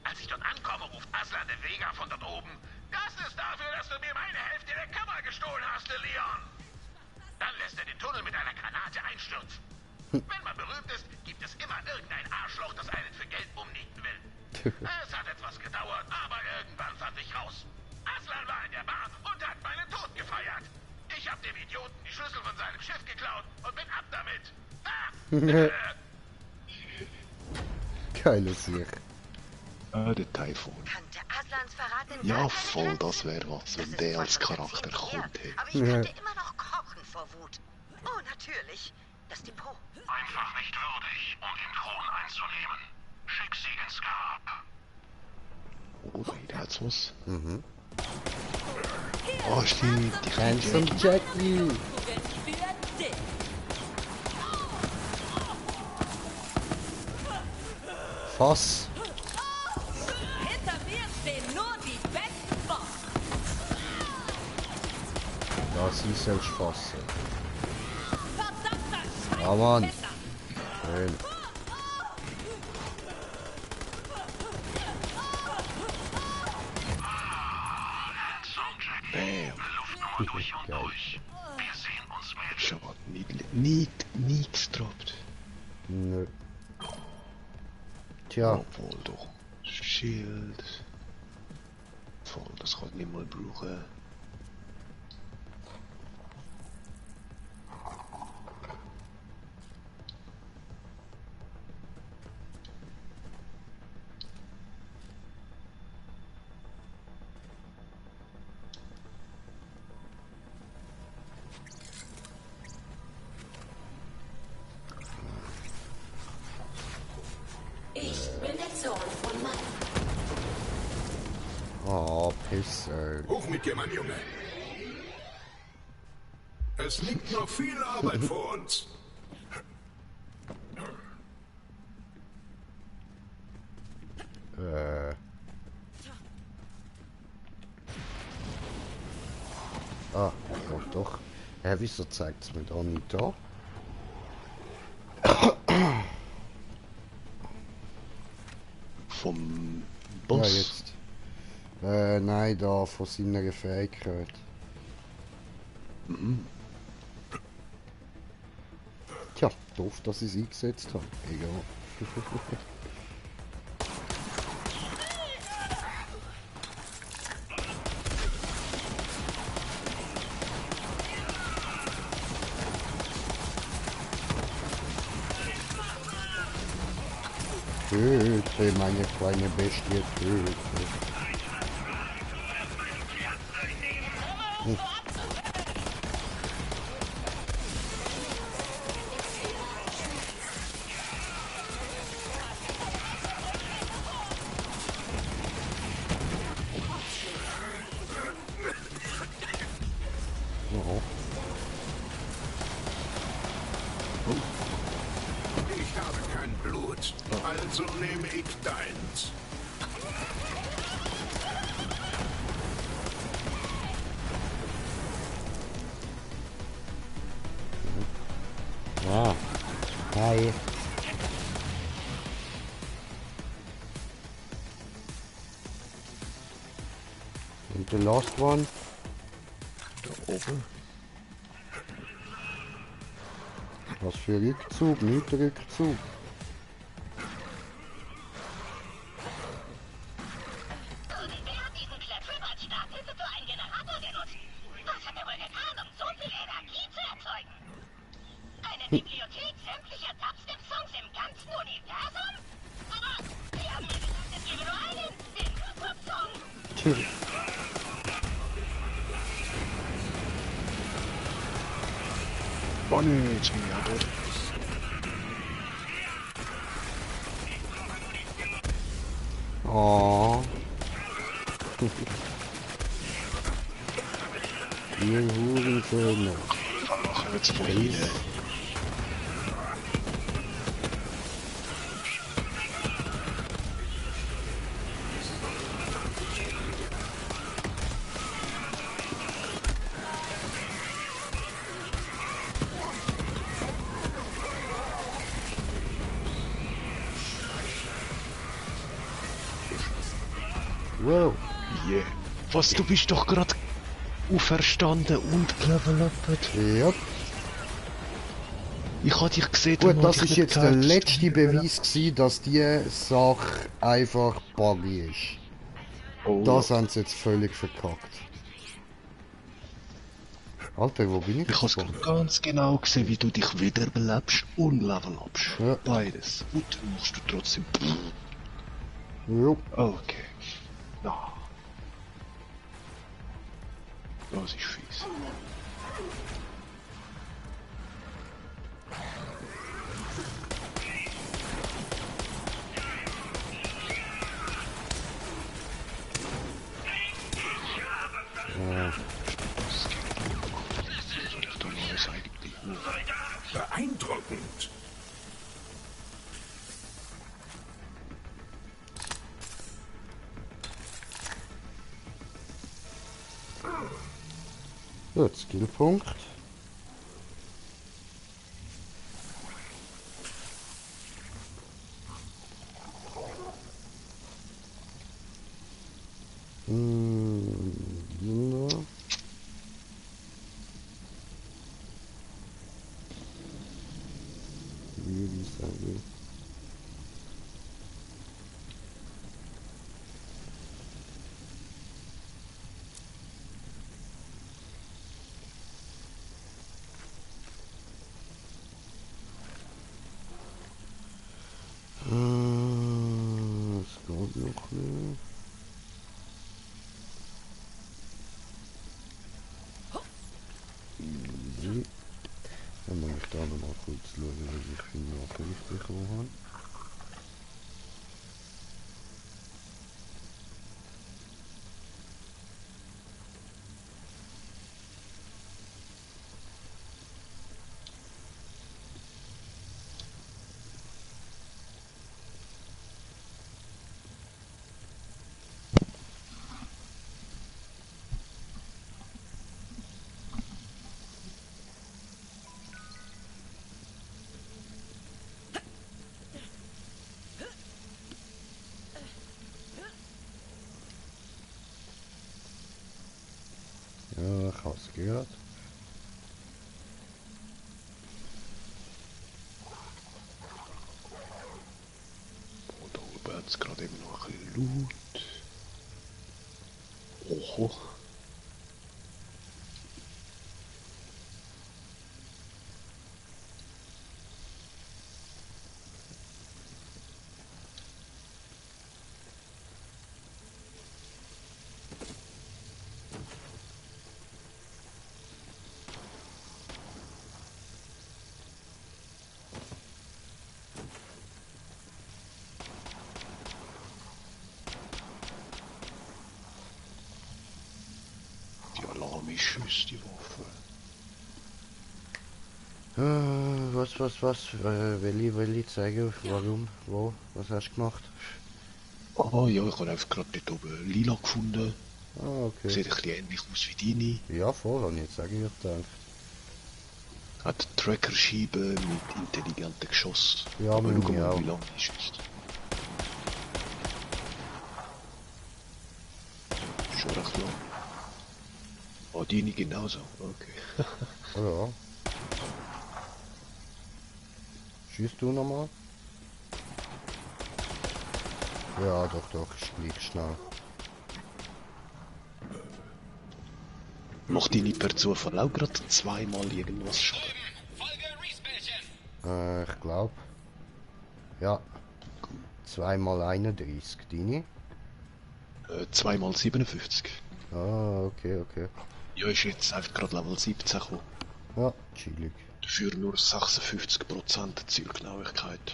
Als ich dort ankomme, ruft Aslan de Vega von dort oben. Das ist dafür, dass du mir meine Hälfte der Kammer gestohlen hast, Leon. Dann lässt er den Tunnel mit einer Granate einstürzen. Wenn man berühmt ist, gibt es immer irgendein Arschloch, das einen für Geld umnieten will. Es hat etwas gedauert, aber irgendwann fand ich raus. Aslan war in der Bar und hat meinen Tod gefeiert. Ich hab dem Idioten die Schlüssel von seinem Schiff geklaut und bin ab damit. Geiles Sieg. Ah, der Typhoon. Kannte Aslans Verrat in Ja, gar keine voll, Grenzen? das wäre was, wenn Das ist der zwar als schon Charakter Jahrzehnte her, kommt. Hey. aber ich könnte immer noch kochen vor Wut. Oh, natürlich. Das Depot. Einfach nicht würdig, um den Thron einzunehmen. Schick sie ins Grab. Oh, da hat's was. Mhm. Oh, stimmt, die Handsome Jackie. Fass. Hinter mir stehen nur die besten Boss. Ja, sie selbst fassen. Verdammter Ja, Mann. Scheißmesser. Schön. Bam. Durch und durch. Wir sehen uns wieder. Schade, nichts droppt. Nö. Tja, Obwohl doch. Shield. Voll, das kann ich nicht mal brauchen. Ich bin der Zorn von Mann. oh, Pisser. Hoch mit dir, mein Junge. Es liegt noch viel Arbeit vor uns. Ah, oh, doch. Wieso zeigt es mir da nicht da? Vom Ja, Boss. jetzt. Nein, da, von seiner Fähigkeit. Tja, doof, dass ich es eingesetzt habe. Egal. Töte, meine kleine Bestie, töte. Oh. Ich habe kein Blut, also nehme ich deins. Ja. Hi. Und the last one? Da oben. Was für Rückzug? Nicht Rückzug. Und wer hat diesen Klepphüber als Starthilfe für einen Generator genutzt? Was hat er wohl getan, um so viel Energie zu erzeugen? Eine Bibliothek sämtlicher Dubstep-Songs im ganzen Universum? Aber Sie haben mir gesagt, es gäbe nur einen, den Hip-Hop-Song. Tschüss. Bonnie, jetzt bin ich aber. Oh. Ihr Hurensöhne. Jetzt von hier. Wow. Yeah. Was, du bist doch gerade auferstanden und gelevelt. Ja. Ich hatte dich gesehen. Gut, das ist jetzt der letzte Beweis gewesen, dass die Sache einfach buggy ist. Oh, Das ja. haben sie jetzt völlig verkackt. Alter, wo bin ich? Ich habe ganz genau gesehen, wie du dich wiederbelebst und level upst. Ja. Beides. Und dann machst du trotzdem. Jo. Okay. Na. Das ist fies. Beeindruckend. Gut, Skillpunkt. Ja. Wie ich sage. Es geht noch nicht. Easy. Dann muss ich da noch mal kurz schauen, was ich für eine Nachricht bekommen habe. Ja, ich habe es gehört. Und da oben hat es gerade eben noch ein bisschen Loot. Oho. Die Alarm-Issues, die Waffe. Was? Will ich zeigen, warum, wo, was hast du gemacht? Ah ja, ich habe einfach gerade dort oben Lila gefunden. Ah, okay. Sieht ein bisschen ähnlich aus wie deine. Ja, voll, habe ich jetzt eigentlich gedacht. Hat Trackerscheibe mit intelligenten Geschoss. Ja, aber meine schau mal, auch. wie lange die schießt. Schon recht lang. Ah, deine genauso. Okay. Ja. Schießt du nochmal? Ja, doch, ich flieg schnell. Macht deine per Zufall auch gerade zweimal irgendwas Schaden? Ich glaube. Ja. 2x31, deine? 2x57. Ah, okay. Ja, ist jetzt einfach gerade Level 17 gekommen. Ja, chillig. Dafür nur 56% Zielgenauigkeit.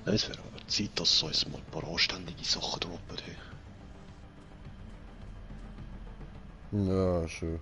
Es wäre aber Zeit, dass uns mal ein paar anständige Sachen droppen. Hey. Ja, schön.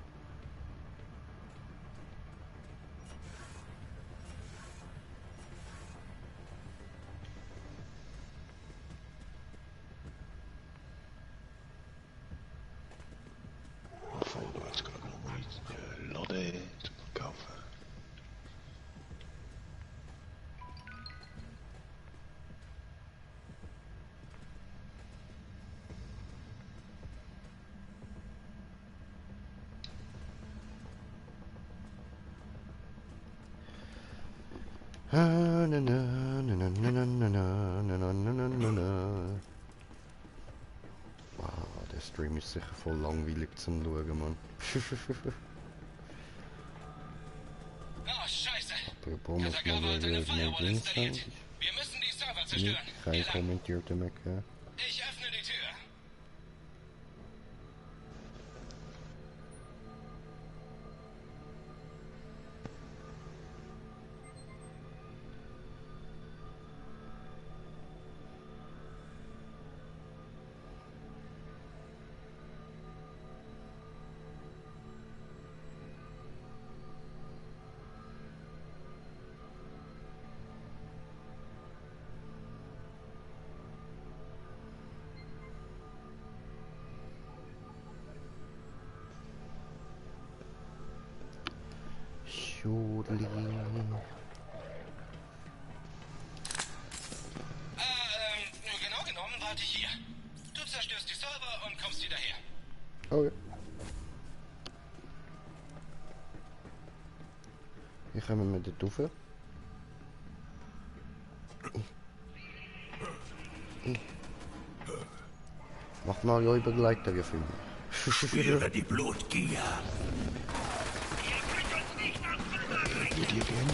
Wow, der Stream ist sicher voll langweilig zum Schauen, Mann. Oh, Scheiße. Apropos muss man Katagawa hat wieder eine schnell Firewall drin installiert. sein. Wir müssen die Server Nicht zerstören. kein Hier lang. kommentierte mehr gehört. Ich öffne die Tür. Schudli. Genau genommen warte ich hier. Du zerstörst die Server und kommst wieder her. Okay. Hier kommen wir dort rauf. Macht Mario Begleiter gefunden. Spüre die Blutgier. Mit dir gehen.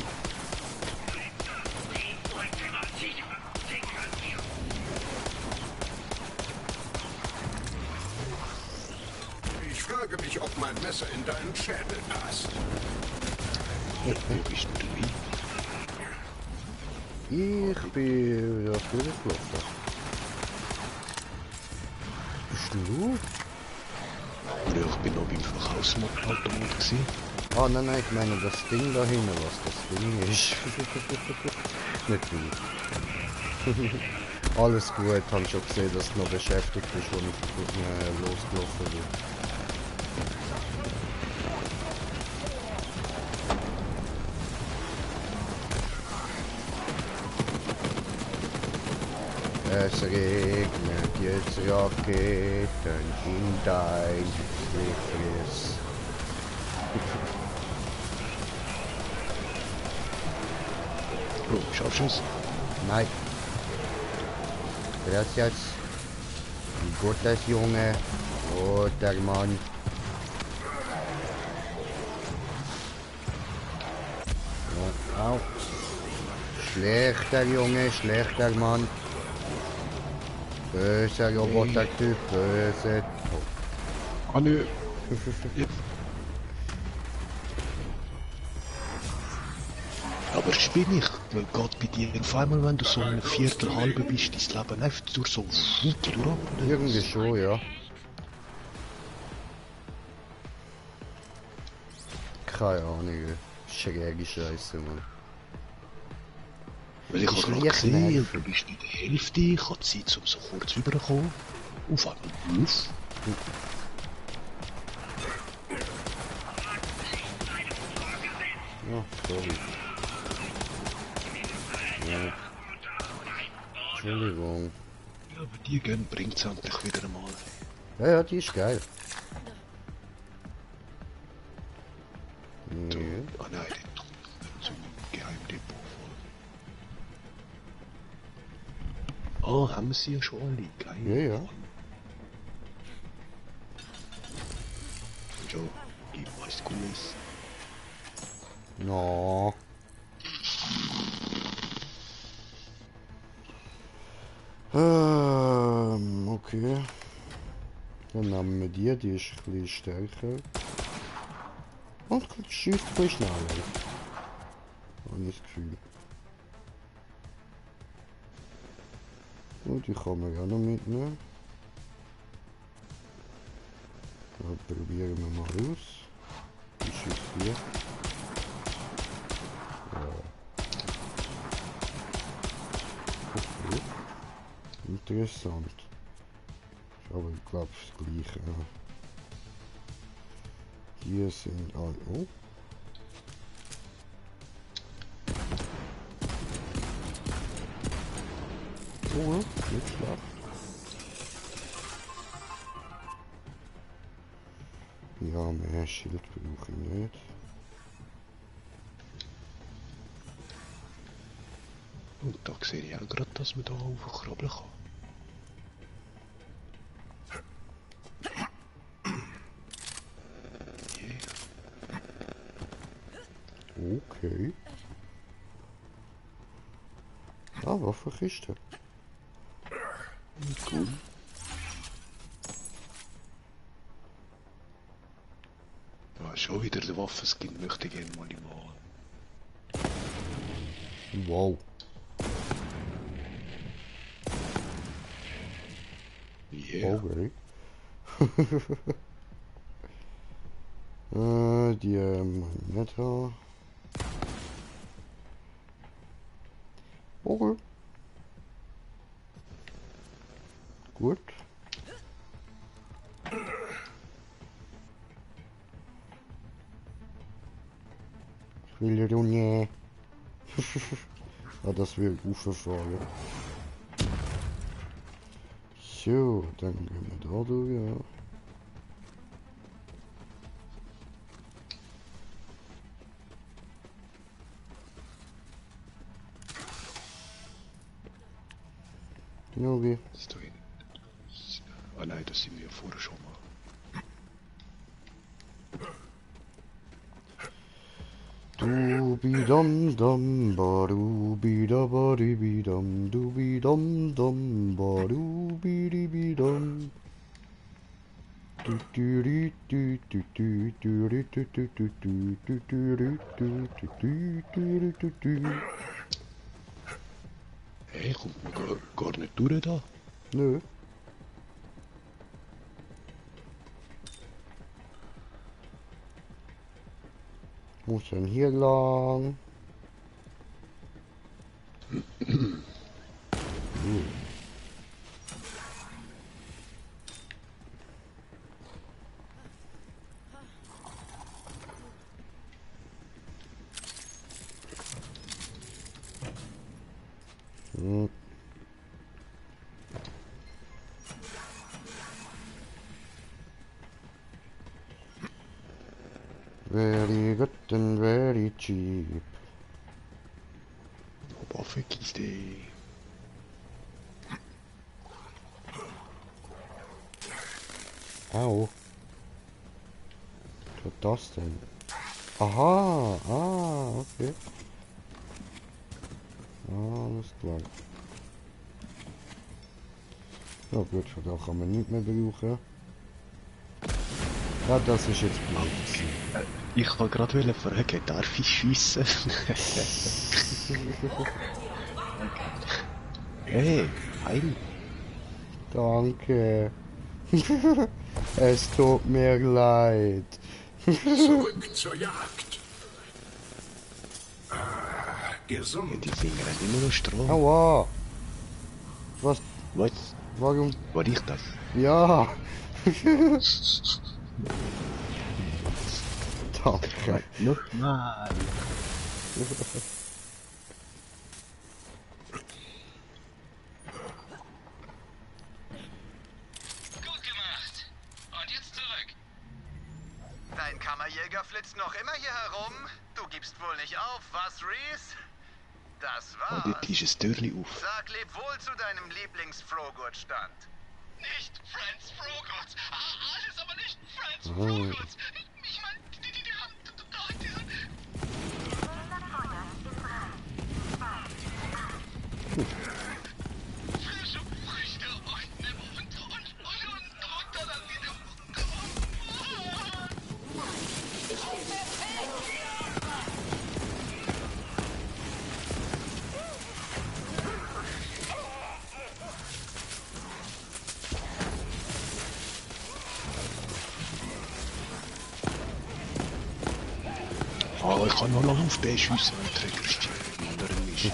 Ich frage mich, ob mein Messer in deinen Schädel passt. Wo bist du? Ich bin ja durchgelaufen. Bist du? Ja, ich bin noch beim Verkaufsautomat gewesen. Ah, nein, ich meine das Ding da hinten, was das Ding ist. Nicht gut. Alles gut, habe schon gesehen, dass du noch beschäftigt bist, als ich losgelaufen bin. Es regnet jetzt Raketen in dein Gefäß. Oh, Scharfschuss. Nein. Das jetzt. Ein gutes Junge. Guter Mann. Ja, au. Schlechter Junge, schlechter Mann. Böser Robotertyp, böse. Oh. Ah, nö. Aber spinn ich, weil gerade bei dir auf einmal, wenn du so eine Viertel halbe bist, dein Leben einfach durch so durch. Irgendwie schon, ja. Keine Ahnung, schräge Scheiße, Mann. Weil ich habe gerade gesehen, du bist bei der Hälfte, ich habe Zeit, um so kurz rüberzukommen. Und fahre mit auf. Ja, sorry. Ja. Entschuldigung. Ja, aber die gehen bringt es endlich wieder einmal. Ja, ja, die ist geil. So, Ja. ah nein, zum Geheimdepot voll. Oh, haben wir sie ja schon alle, geil. Ja, ja. So, gib was Cooles. No. Okay. Dann nehmen wir die ist ein bisschen stärker. Und schießt ein bisschen schneller. Habe ich das Gefühl. Und die kann man auch noch mitnehmen. Dann probieren wir mal aus. Die schießt hier. Okay. Interessant. Ist aber ich glaube das gleiche. Hier sind alle. Oh. Oh, nicht schlecht. Ja, mehr Schild brauche ich nicht. Und da sehe ich auch gerade, dass man da hochkrabbeln kann. Okay. Ah, Waffenkiste. Cool. Ah, schon wieder der Waffenskin, möchte ich gerne mal machen. Wow. Yeah. Okay. Die Meta. Okay. Gut. Ich will ja nicht. Ah, das will rauffahren. So, dann gehen wir da durch, ja. Genau wie. Ah nein, das sind wir ja vorher schon mal. Dubi-dum dum ba-dubi-da-ba-di-bi-dum dubi-dum-dum ba-dubi-di-bi-dum Hey, kommt man gar nicht durch da? Nö. Muss denn hier lang? Very good and very cheap. Waffenkiste. Au. Was ist das denn? Aha, okay. Alles klar. Ja gut, von da kann man nicht mehr brauchen. Ja, das ist jetzt blöd. Ich wollte gerade fragen, darf ich schiessen? Hey, heil. Danke. Es tut mir leid. Zurück zur Jagd. Ah, gesund. Die Finger haben immer noch Strom. Aua. Was? Was? Warum? War ich das? Ja. Danke. Nochmal. Gut gemacht. Und jetzt zurück. Dein Kammerjäger flitzt noch immer hier herum. Du gibst wohl nicht auf, was, Reese? Das war's. Und jetzt ist ein Türchen auf. Sag leb wohl zu deinem Lieblings-Frogurt-Stand. Nicht Friends Frogurts. Alles aber nicht Friends Frogurts. Ich meine, die haben doch diese... Frische Früchte unten im Mund und drunter dann wieder... Ah, ich kann noch lange auf den schiessen, wenn der Trägerste im anderen ist.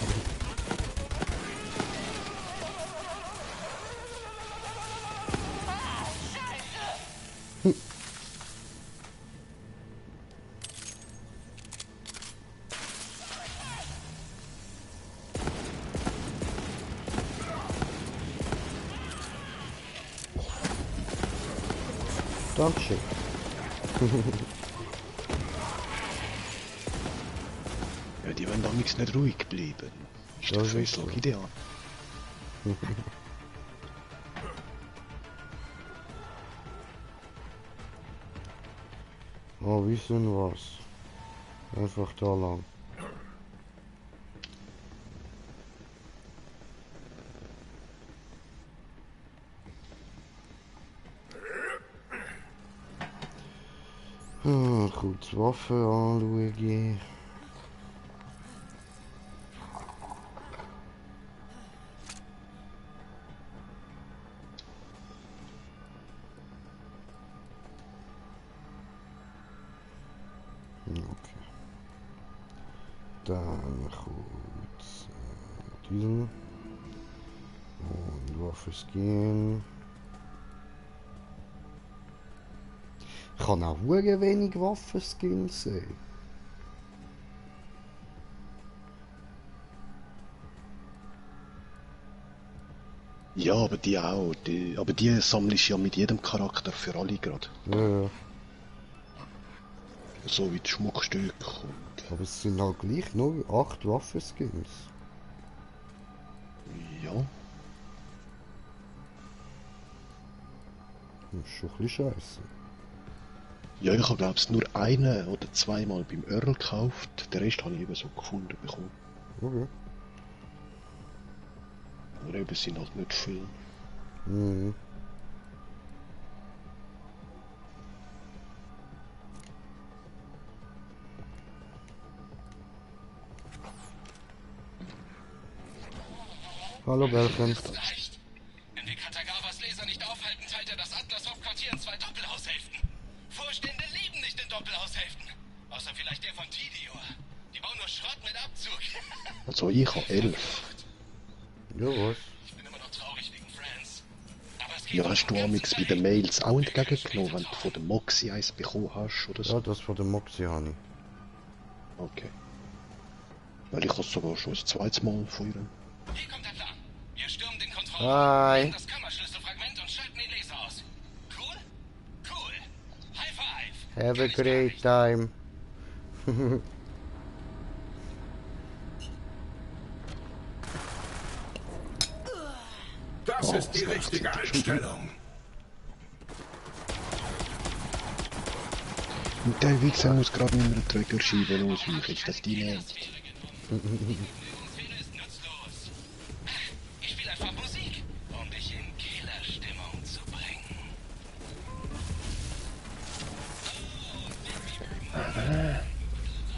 Dankeschön. Ja, die werden damals nicht ruhig bleiben. Ist das Face Lock ideal? Oh, wissen was? Einfach da lang. Kurz Waffen anschauen. Okay. Dann kurz diesen. Und Waffenskin. Ich kann auch sehr wenig Waffenskins sehen. Ja, aber die auch. Aber die sammle ich ja mit jedem Charakter für alle gerade. Ja. So wie die Schmuckstücke und... Aber es sind halt gleich nur 8 Waffenskins. Ja. Das ist schon ein bisschen scheiße. Ja, ich habe glaube ich nur eine oder zweimal beim Earl gekauft. Den Rest habe ich eben so gefunden bekommen. Okay. Aber eben sind halt nicht viel. Mhm. Hallo Belchen. Wenn wir Katagawas Laser nicht aufhalten, teilt er das Atlas-Hauptquartier in 2 Doppelhaushälften. Vorstände leben nicht in Doppelhaushälften. Außer vielleicht der von Tidior. Die bauen nur Schrott mit Abzug. Also ich habe 11. Ja, was? Ich bin immer noch traurig wegen Friends. Aber es geht Ja, hast du amix bei den Mails auch entgegengenommen, wenn du von der Moxie eins bekommen hast oder so? Ja, das von der Moxie habe ich. Okay. Weil ich habe sogar schon das zweite Mal von ihr. Hier kommt der Plan. Wir stürmen den Kontrollraum, Hi. nehmen das Kammerschlüsselfragment und schalten den Laser aus. Cool? Cool. High five. Have a great time. Das ist die richtige Einstellung. Und der Wichser muss gerade mit einer Triggerscheibe ausweichen, dass die nicht. Ich spiele einfach Musik, um dich in Killerstimmung zu bringen.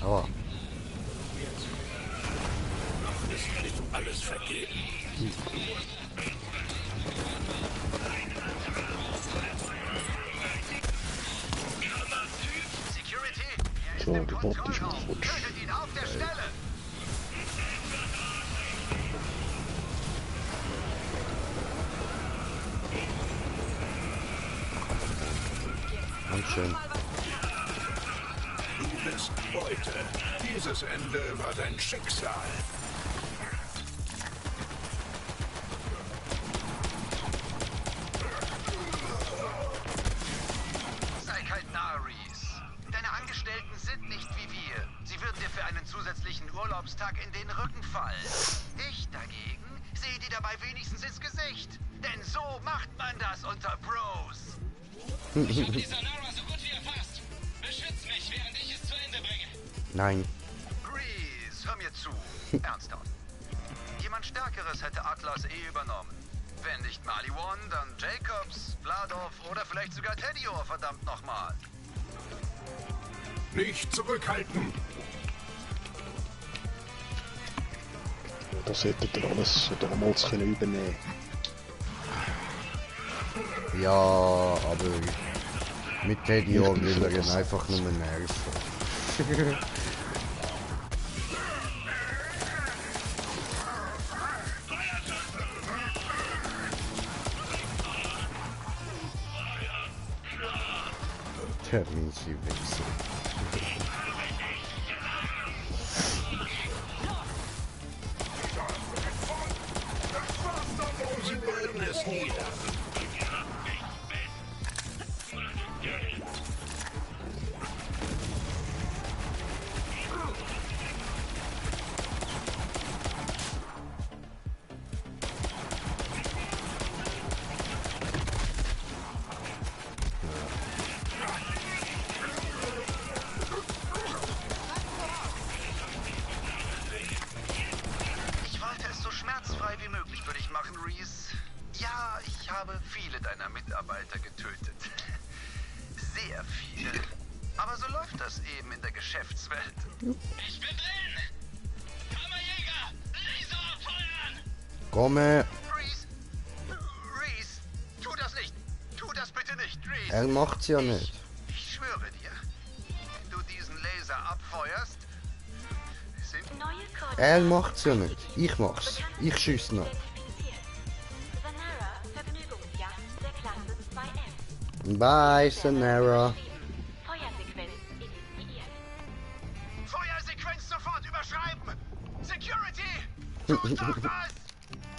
Aua. Ist nicht alles vergeben. So, der Bot ist noch futsch. Tötet ihn auf der Stelle! Dankeschön. Du bist Beute. Dieses Ende war dein Schicksal. Sei kein Narr, Reese. Deine Angestellten sind nicht wie wir. Sie würden dir für einen zusätzlichen Urlaubstag in den Rücken fallen. Ich dagegen sehe dir dabei wenigstens ins Gesicht. Denn so macht man das unter Bros. Ich habe die Sonara so gut wie erfasst. Beschütz mich, während ich es zu Ende bringe. Nein. Grease, hör mir zu. Ernsthaft. Jemand Stärkeres hätte Atlas übernommen. Wenn nicht Maliwan, dann Jacobs, Vladov oder vielleicht sogar Tedior, verdammt nochmal. Nicht zurückhalten. Das hättet ihr alles damals können übernehmen. Ja, aber mit Teddy will er ihn einfach nur nerven. Der miese Wichser. Sie wollen es nie. Ja, ich habe viele deiner Mitarbeiter getötet. Sehr viele. Aber so läuft das eben in der Geschäftswelt. Ich bin drin! Kammerjäger! Laser abfeuern! Komme. Reese, tu das nicht! Tu das bitte nicht, Reese! Er macht's ja nicht. Ich schwöre dir, wenn du diesen Laser abfeuerst, sind... Er macht's ja nicht. Ich mach's. Ich schieß noch. Zanara, Vergnügungsjacht der Klasse 2F. Bye, Sanara. Feuersequenz initiiert. Feuersequenz sofort überschreiben! Security! Tut doch was!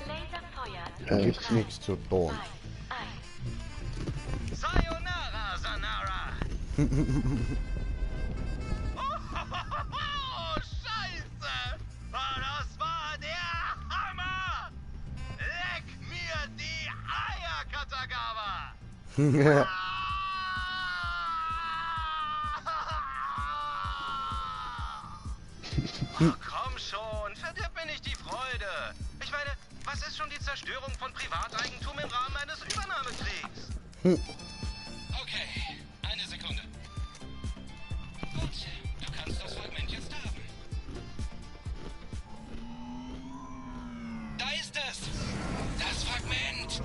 Laserfeuer. Gibt's nichts zu tun. Sayonara, Zanara! Oh, Scheiße! Das war der Hammer! Leck mir die Eier, Katagawa! Komm schon, verdirb mir nicht die Freude. Ich meine, was ist schon die Zerstörung von Privateigentum im Rahmen eines Übernahmekriegs? Okay, eine Sekunde. Gut, du kannst das Fragment jetzt haben. Da ist es! Das Fragment!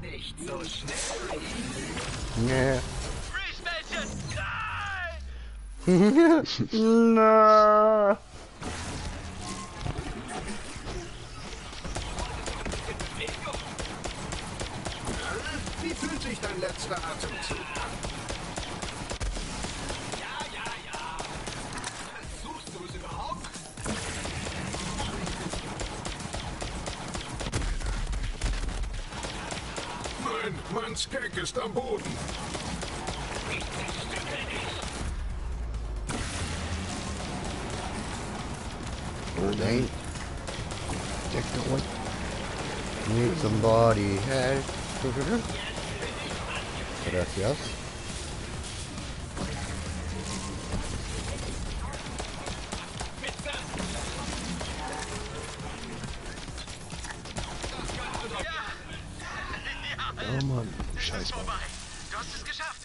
Nicht so schnell. Nee. Reese-Mädchen! Nein! Na. Wie fühlt sich dein letzter Atemzug an? Suchst du es überhaupt? Nein, mein Skag ist am Boden. Nein. Check the one. Need somebody help. Gracias. Ja, Mann. Es Scheiß ist Mann. vorbei. Du hast es geschafft.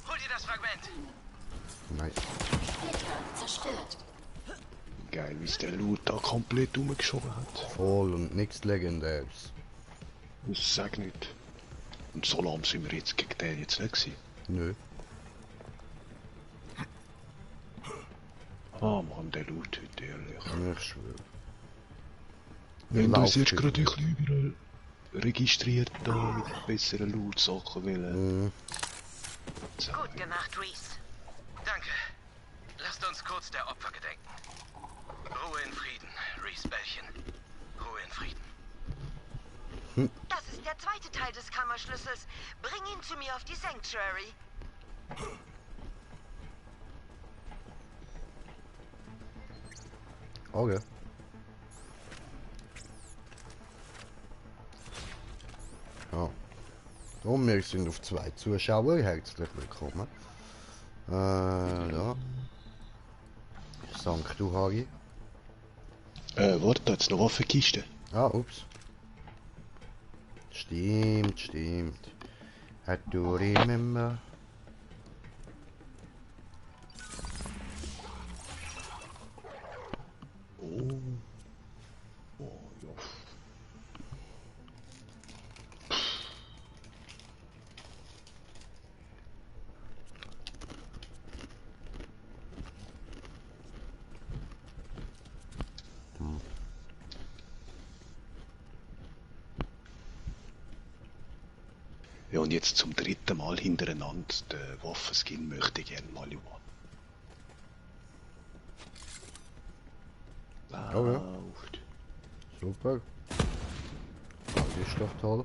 Hol dir das Fragment. Nice. Zerstört. Geil, wie es der Loot da komplett umgeschoben hat. Voll und nichts Legendäres. Das sag nicht. Und so lahm sind wir jetzt gegen den jetzt nicht gewesen. Nö. Ah Mann, der Loot heute, ehrlich. Ich schwöre. Wenn du uns Läuft jetzt wieder. gerade ein bisschen überall registriert da mit besseren Loot-Sachen wollen. Gut gemacht, Reese. Danke. Lasst uns kurz der Opfer gedenken. Ruhe in Frieden, Reese-Bällchen. Ruhe in Frieden. Das ist der zweite Teil des Kammerschlüssels. Bring ihn zu mir auf die Sanctuary. Okay. Ja. Und wir sind auf 2 Zuschauer. Herzlich willkommen. Ja. Sankt du, Hagi. Warte, da hat's noch Waffenkiste. Ah, ups. Stimmt, stimmt. I do remember. Oh. Oh, ja. Ja, und jetzt zum 3. Mal hintereinander den Waffenskin möchte ich gerne mal haben. Okay. Läuft. Super. Das ist doch toll.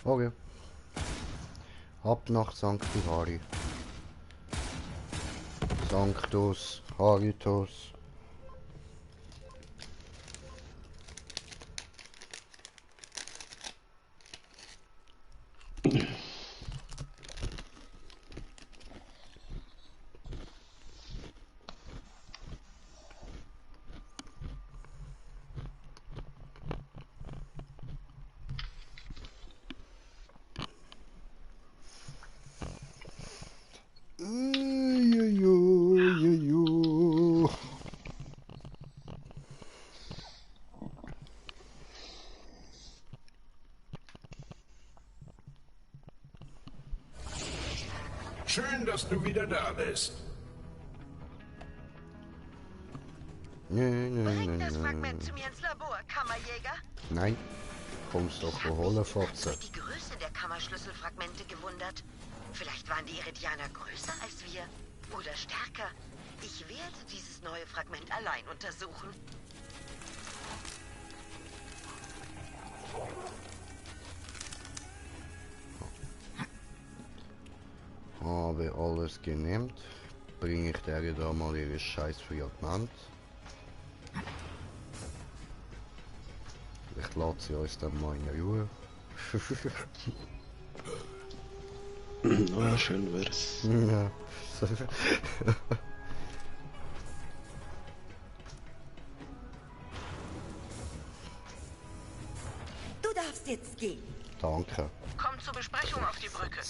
Okay. Ab nach Sanctus Hari. Sanctus Haritus. dass du wieder da bist. Bring das Fragment zu mir ins Labor, Kammerjäger. Nein. Kommst doch holen, Fotze. Die Größe der Kammerschlüsselfragmente gewundert. Vielleicht waren die Iridianer größer als wir. Oder stärker. Ich werde dieses neue Fragment allein untersuchen. Habe alles genehmt. Bringe ich der da mal ihre scheiß Fragment. Vielleicht lässt sie uns dann mal in Ruhe. Ah, schön wär's. Ja. Du darfst jetzt gehen. Danke. Komm zur Besprechung auf die Brücke.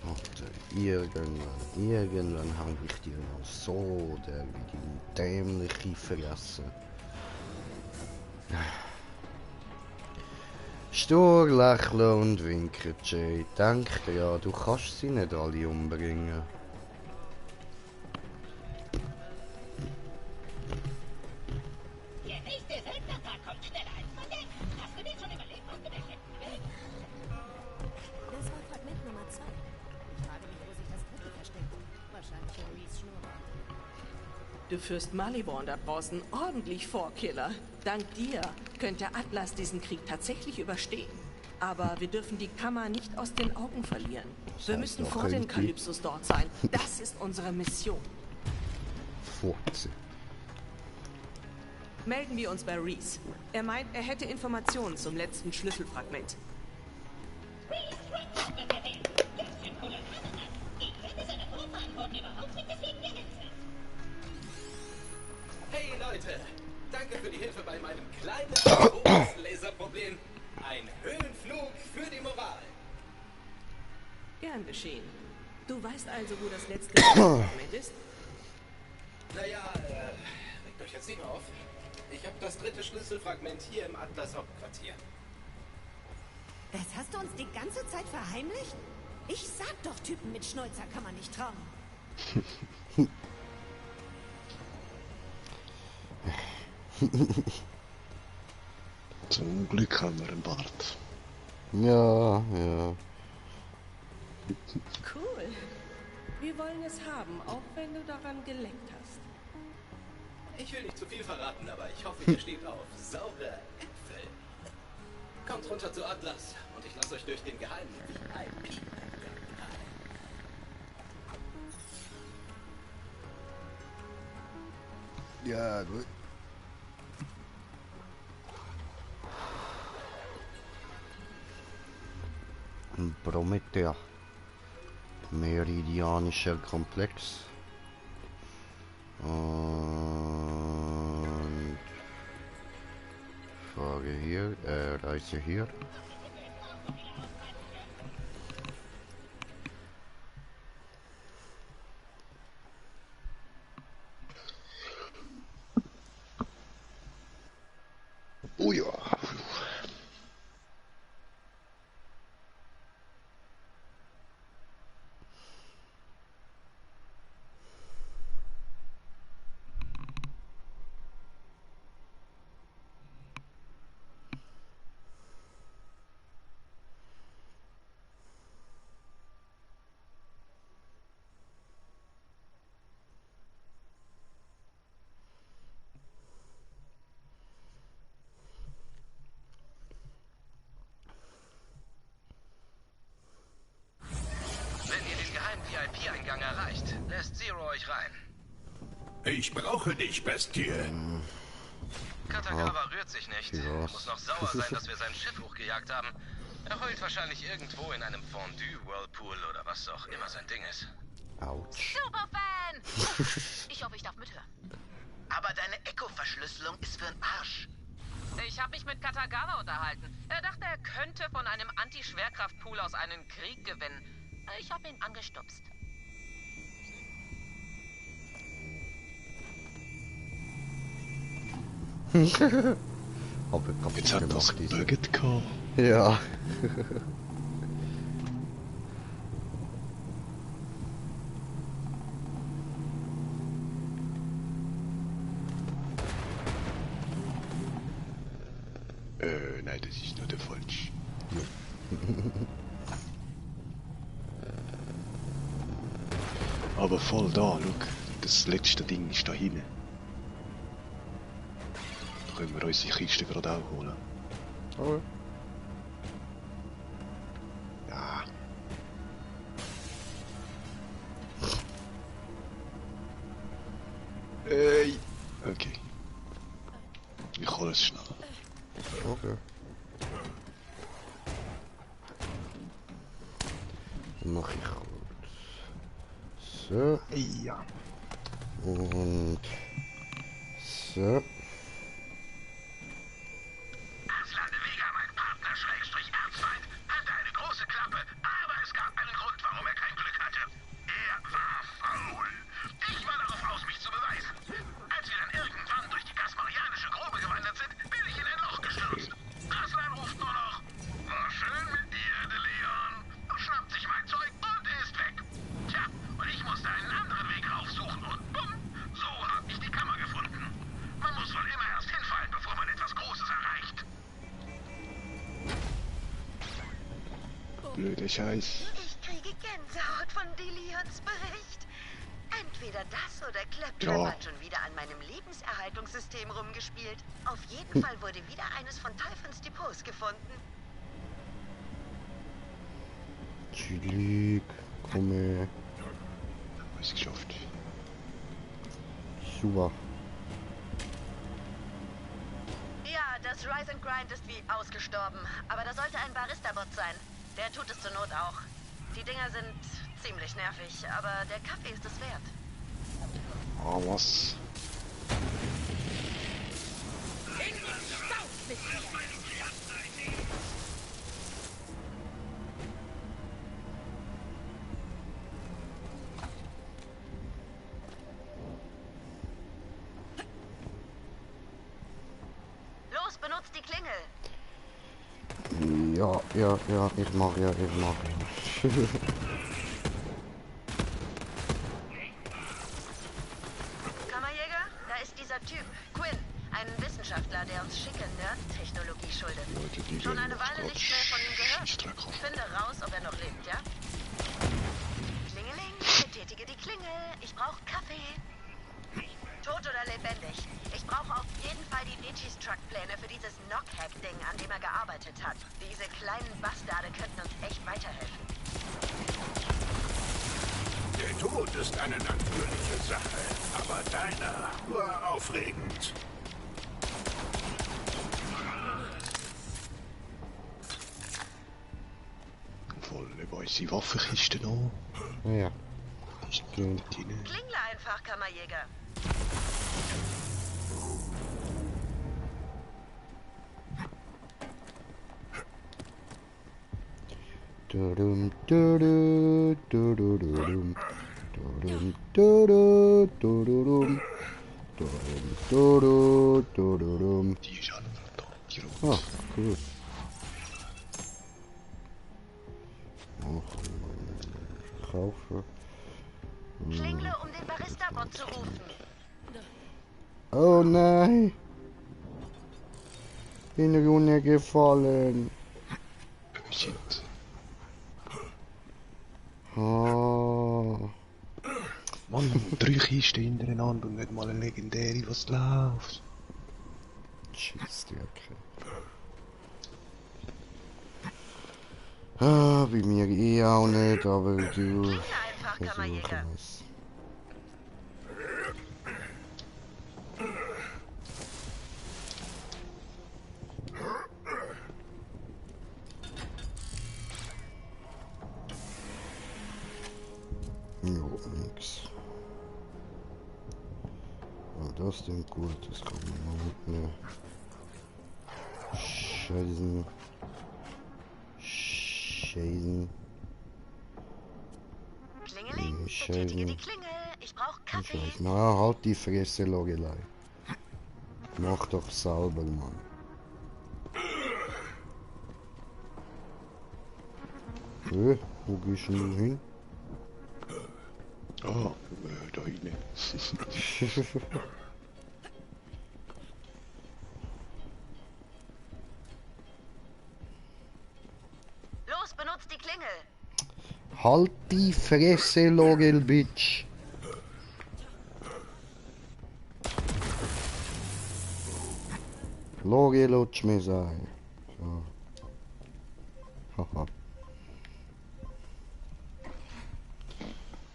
Alter, irgendwann habe ich dir noch so der wie die dämliche vergessen. Stur lächeln und winken, Jay. Denk ja, du kannst sie nicht alle umbringen. Der nächste Söldnertag kommt schneller als man denkt. Hast du den schon überlebt? Hast du dich Das war Fragment Nummer 2. Ich frage mich, wo sich das dritte versteckt. Wahrscheinlich in Reese Schnurrbart. Du führst Malibor da draußen ordentlich vor, Killer. Dank dir könnte Atlas diesen Krieg tatsächlich überstehen. Aber wir dürfen die Kammer nicht aus den Augen verlieren. Wir müssen vor den Kalypsos dort sein. Das ist unsere Mission. Furze. Melden wir uns bei Reese. Er meint, er hätte Informationen zum letzten Schlüsselfragment. Hey Leute, danke für die Hilfe bei meinem kleinen Laserproblem. Ein Höhenflug für die Moral. Gern geschehen. Du weißt also, wo das letzte Schlüsselfragment ist? Naja, regt euch jetzt nicht auf. Ich habe das dritte Schlüsselfragment hier im Atlas-Hauptquartier. Das hast du uns die ganze Zeit verheimlicht? Ich sag doch, Typen mit Schnäuzer kann man nicht trauen. Zum Glück haben wir einen Bart. Ja, ja. Cool. Wir wollen es haben, auch wenn du daran geleckt hast. Ich will nicht zu viel verraten, aber ich hoffe, ihr steht auf saure Äpfel. Kommt runter zu Atlas und ich lasse euch durch den geheimen VIP. Ja, gut. Promethea. Meridianischer Komplex. Und fahre hier, reise hier. Oh ja. VIP-Eingang erreicht, lässt Zero euch rein. Ich brauche dich, Bestie. Katagawa rührt sich nicht. Muss noch sauer sein, dass wir sein Schiff hochgejagt haben. Er heult wahrscheinlich irgendwo in einem Fondue-Whirlpool oder was auch immer sein Ding ist. Autsch. Superfan! Ich hoffe, ich darf mithören. Aber deine Echo-Verschlüsselung ist für'n Arsch. Ich habe mich mit Katagawa unterhalten. Er dachte, er könnte von einem Anti-Schwerkraftpool aus einen Krieg gewinnen. Ich habe ihn angestupst. Aber jetzt hat das gebuggt gehabt. Ja. Nein, das ist nur der falsche. Aber voll da, schau. Das letzte Ding ist da hinten. Da können wir unsere Kiste gerade auch holen. Okay. Ja. Okay. Ich hole es schnell. Okay. Dann mach ich kurz. So. Ja. Und so. Aslan de Vega, mein Partner, Schrägstrich Erzfeind, hatte eine große Klappe, aber es gab einen Grund, warum er kein Glück hatte. Er war faul. Ich war darauf aus, mich zu beweisen. Als wir dann irgendwann durch die gasmarianische Grube gewandert sind, bin ich in ein Loch gestürzt. Aslan ruft nur noch: War schön mit dir, de Leon. Schnappt sich mein Zeug und ist weg. Tja, und ich musste einen anderen Weg raufsuchen und bumm, so hab ich die Kammer gefunden. Man muss wohl immer erst hinfallen, bevor man etwas Großes erreicht. Blöde Scheiß. Ich kriege Gänsehaut von Deleons Bericht. Entweder das oder Claptrap Ja. hat schon wieder an meinem Lebenserhaltungssystem rumgespielt. Auf jeden Fall wurde wieder eines von Typhons Depots gefunden. Chillig. Komm her. Alles geschafft. Super. Ja, das Rise and Grind ist wie ausgestorben. Aber da sollte ein Barista-Bot sein. Der tut es zur Not auch. Die Dinger sind ziemlich nervig, aber der Kaffee ist es wert. Ah, was? Los, benutzt die Klingel. Ja, ich mach. Kammerjäger, da ist dieser Typ, Quinn. Ein Wissenschaftler, der uns schicke Nerd-Technologie schuldet. Leute, die Schon werden eine Weile grad nicht mehr von ihm gehört. Scheißdreck auf. Finde raus, ob er noch lebt, ja? Klingeling, betätige die Klingel. Ich brauche Kaffee. Tot oder lebendig. Ich brauche auf jeden Fall die Digistruck-Pläne für dieses Knockhack-Ding, an dem er gearbeitet hat. Diese kleinen Bastarde könnten uns echt weiterhelfen. Der Tod ist eine natürliche Sache, aber deiner war aufregend. Voll über unsere Waffenkiste noch. Ja. Stimmt. Klingle einfach, Kammerjäger. Dudum, dudu, dudududum. Dudum, dudu, dududum. Dudum, dudu, dududum. Die ist alle verdammt, die Rot. Ah, cool. Kaufen. Klingle, um den Barista-Bot zu rufen. Oh nein! Bin runtergefallen. Shit. Oh. Mann, 3 Kisten hintereinander und nicht mal eine legendäre, was läuft. Scheissdrecke. Ah, bei mir eh auch nicht, aber du... Klingle einfach, Kammerjäger. versuchen es. Jo, nix. Ja, das klingt gut, das kann man mal mitnehmen. Scheißen. Scheißen. Klingeling, betätige die Klingel. Ich brauche Kaffee. Scheiße. Na, halt die Fresse, Logelei. Mach doch sauber, Mann. Wo gehst du hin? Ah, da hinten. Halt die Fresse, Logel, Bitch! Logel, lutsch mir sein. So. Haha.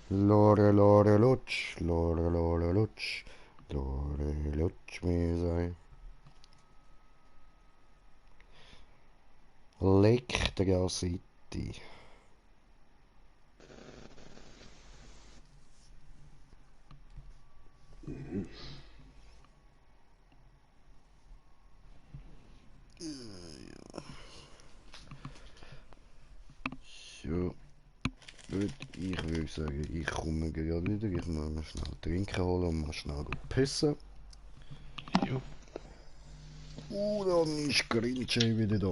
Lore, lore, lutsch, lore, lore, lutsch, lore, lutsch mir sein. Elektricity. So, gut, ich würde sagen, ich komme gerade wieder. Ich muss mir schnell trinken holen und mal schnell pissen. Jo. Dann ist Grinche wieder da.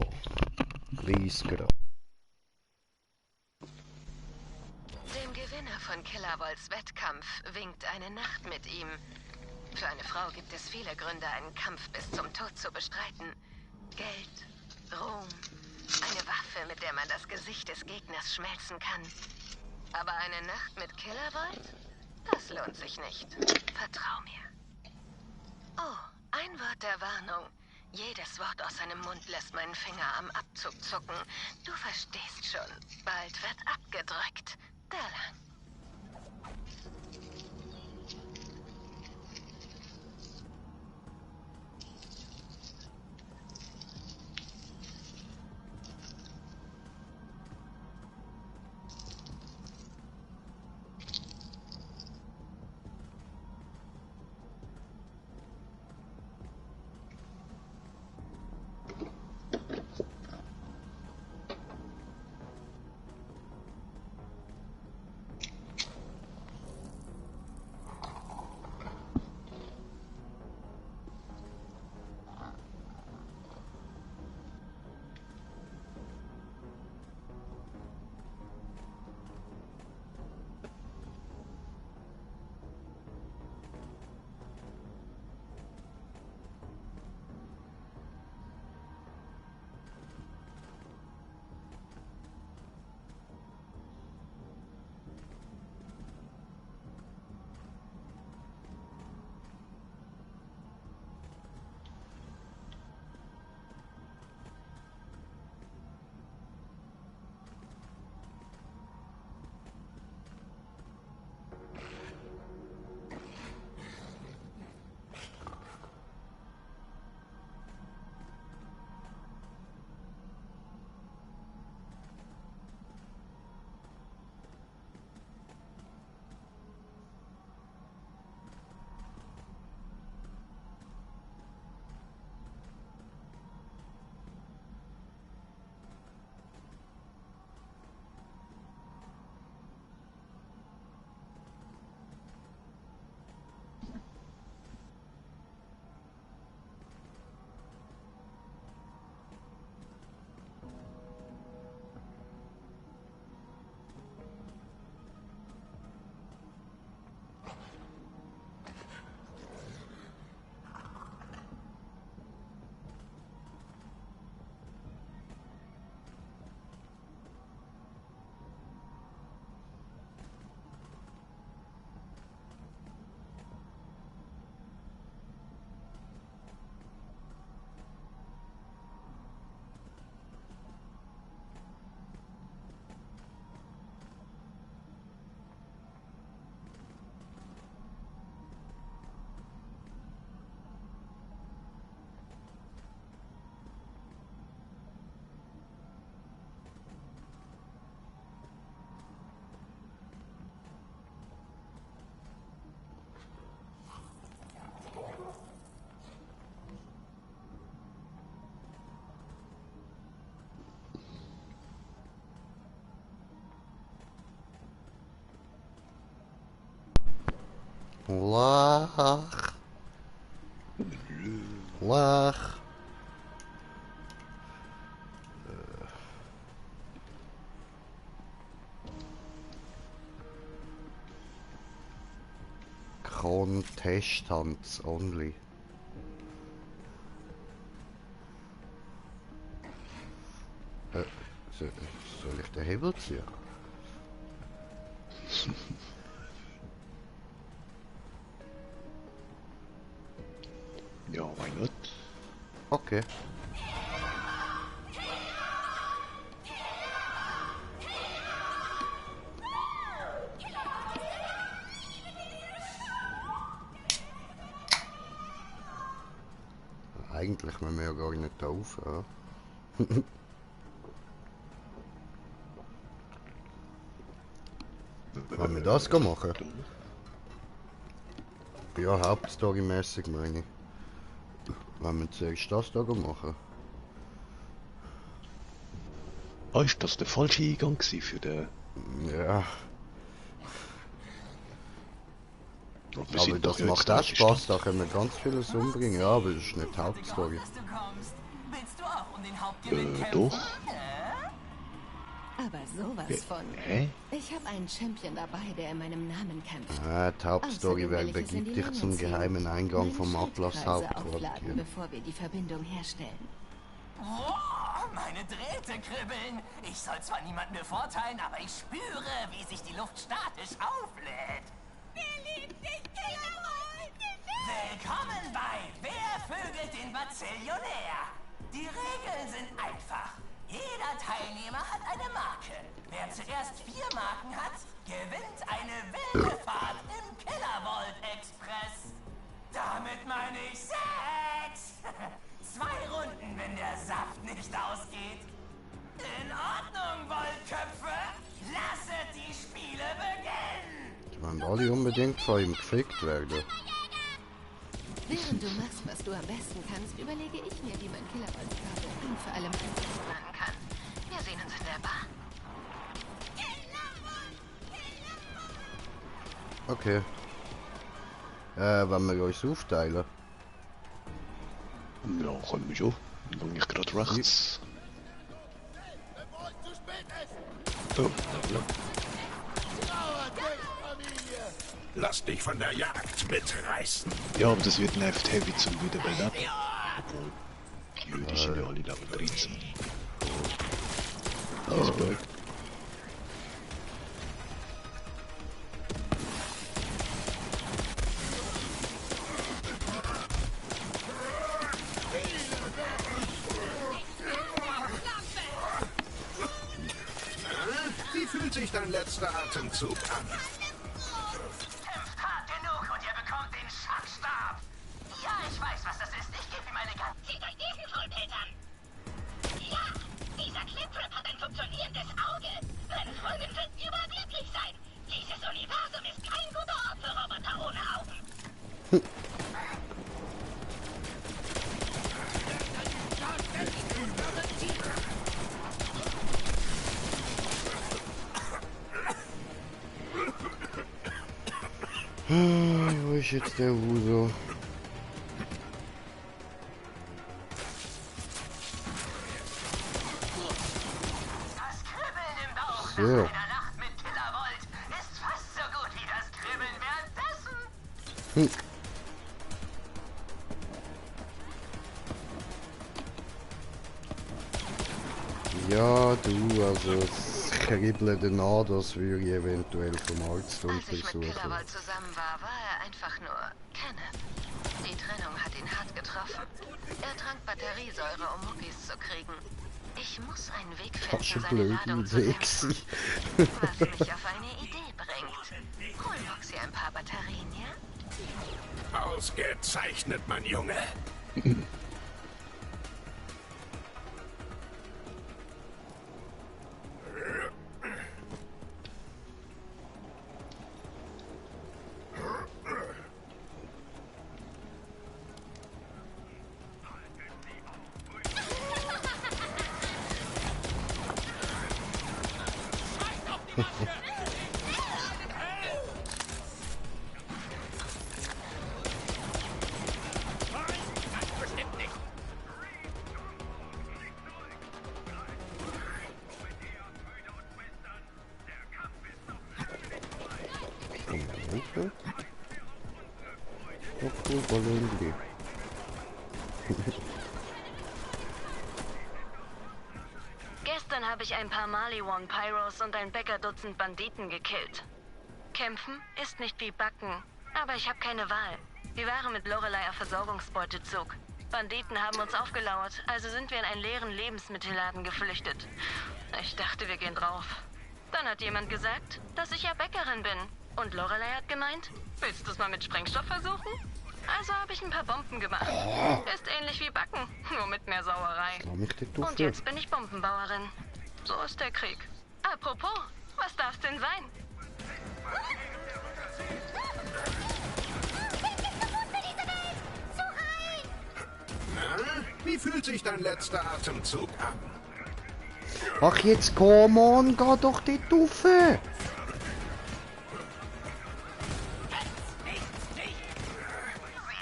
Lies gerade. Dem Gewinner von Killerwolds Wettkampf winkt eine Nacht mit ihm. Für eine Frau gibt es viele Gründe, einen Kampf bis zum Tod zu bestreiten. Geld, Ruhm, eine Waffe, mit der man das Gesicht des Gegners schmelzen kann. Aber eine Nacht mit Killerwold? Das lohnt sich nicht. Vertrau mir. Oh, ein Wort der Warnung. Jedes Wort aus seinem Mund lässt meinen Finger am Abzug zucken. Du verstehst schon. Bald wird abgedrückt. Dylan. Lach. Lach. Contestants only. Soll ich den Hebel ziehen? Ja, why not? Okay. Eigentlich müssen wir ja gar nicht aufhören. Wollen wir das machen? Ja, hauptstorymäßig meine ich. Wollen wir zuerst das da machen? Ah, ist das der falsche Eingang gewesen für den... Ja. Aber das macht auch Spaß, da können wir ganz vieles umbringen. Ja, aber das ist nicht die Hauptstory. Doch. Aber sowas von. Ich habe einen Champion dabei, der in meinem Namen kämpft. Die Hauptstory begibt dich zum geheimen Eingang vom Atlas Hauptquartier. Bevor wir die Verbindung herstellen. Oh, meine Drähte kribbeln. Ich soll zwar niemanden bevorteilen, aber ich spüre, wie sich die Luft statisch auflädt. Willkommen bei Wer vögelt den Bazillionär? Die Regeln sind einfach. Jeder Teilnehmer hat eine Marke. Wer zuerst 4 Marken hat, gewinnt eine wilde Fahrt im Killervolt Express. Damit meine ich 6. 2 Runden, wenn der Saft nicht ausgeht. In Ordnung, Wollköpfe. Lasset die Spiele beginnen. Die wollen alle unbedingt von ihm gefickt werden. Während du machst, was du am besten kannst, überlege ich mir, wie mein Killervolt-Kabel ein für alle Mal machen kann. Wir sehen uns in der Bar. Okay. Wenn wir uns aufteilen? Ja, können wir schon. Dann gehe ich gerade rechts. Oh, ja. Lass dich von der Jagd mitreißen. Ja, aber das wird Left Heavy zum Wiederbeleben. Die sind ja alle Level 13. Iceberg. Wie fühlt sich dein letzter Atemzug an? Ich weiß, was das ist. Ich gebe ihm eine Gun. Seht euch diesen Vollpilz an. Ja, dieser Clip-Trip hat ein funktionierendes Auge. Meine Freundin wird überglücklich sein. Dieses Universum ist kein guter Ort für Roboter ohne Augen. Wo ist jetzt der Wuso? So. Nacht mit Killervolt ist fast so gut wie das Kribbeln währenddessen. Ja, du, also das Kribbeln danach, das würde ich eventuell vom Arzt untersuchen. Als ich mit Killervolt zusammen war, war er einfach nur Kenneth. Die Trennung hat ihn hart getroffen. Er trank Batteriesäure, um Muckis zu kriegen. Ich muss einen Weg finden, seine Ladung zu dämpfen. Was mich auf eine Idee bringt. Hol Moxie ein paar Batterien, ja? Ausgezeichnet, mein Junge. Gestern habe ich ein paar Maliwan Pyros und ein Bäcker-Dutzend Banditen gekillt. Kämpfen ist nicht wie Backen. Aber ich habe keine Wahl. Wir waren mit Lorelei auf Versorgungsbeutezug. Banditen haben uns aufgelauert, also sind wir in einen leeren Lebensmittelladen geflüchtet. Ich dachte, wir gehen drauf. Dann hat jemand gesagt, dass ich ja Bäckerin bin. Und Lorelei hat gemeint, willst du es mal mit Sprengstoff versuchen? Also habe ich ein paar Bomben gemacht. Ist ähnlich wie Backen, nur mit mehr Sauerei. Und jetzt bin ich Bombenbauerin. So ist der Krieg. Apropos, was darf's denn sein? Na, wie fühlt sich dein letzter Atemzug an? Ach, jetzt komm on, geh doch dort rauf.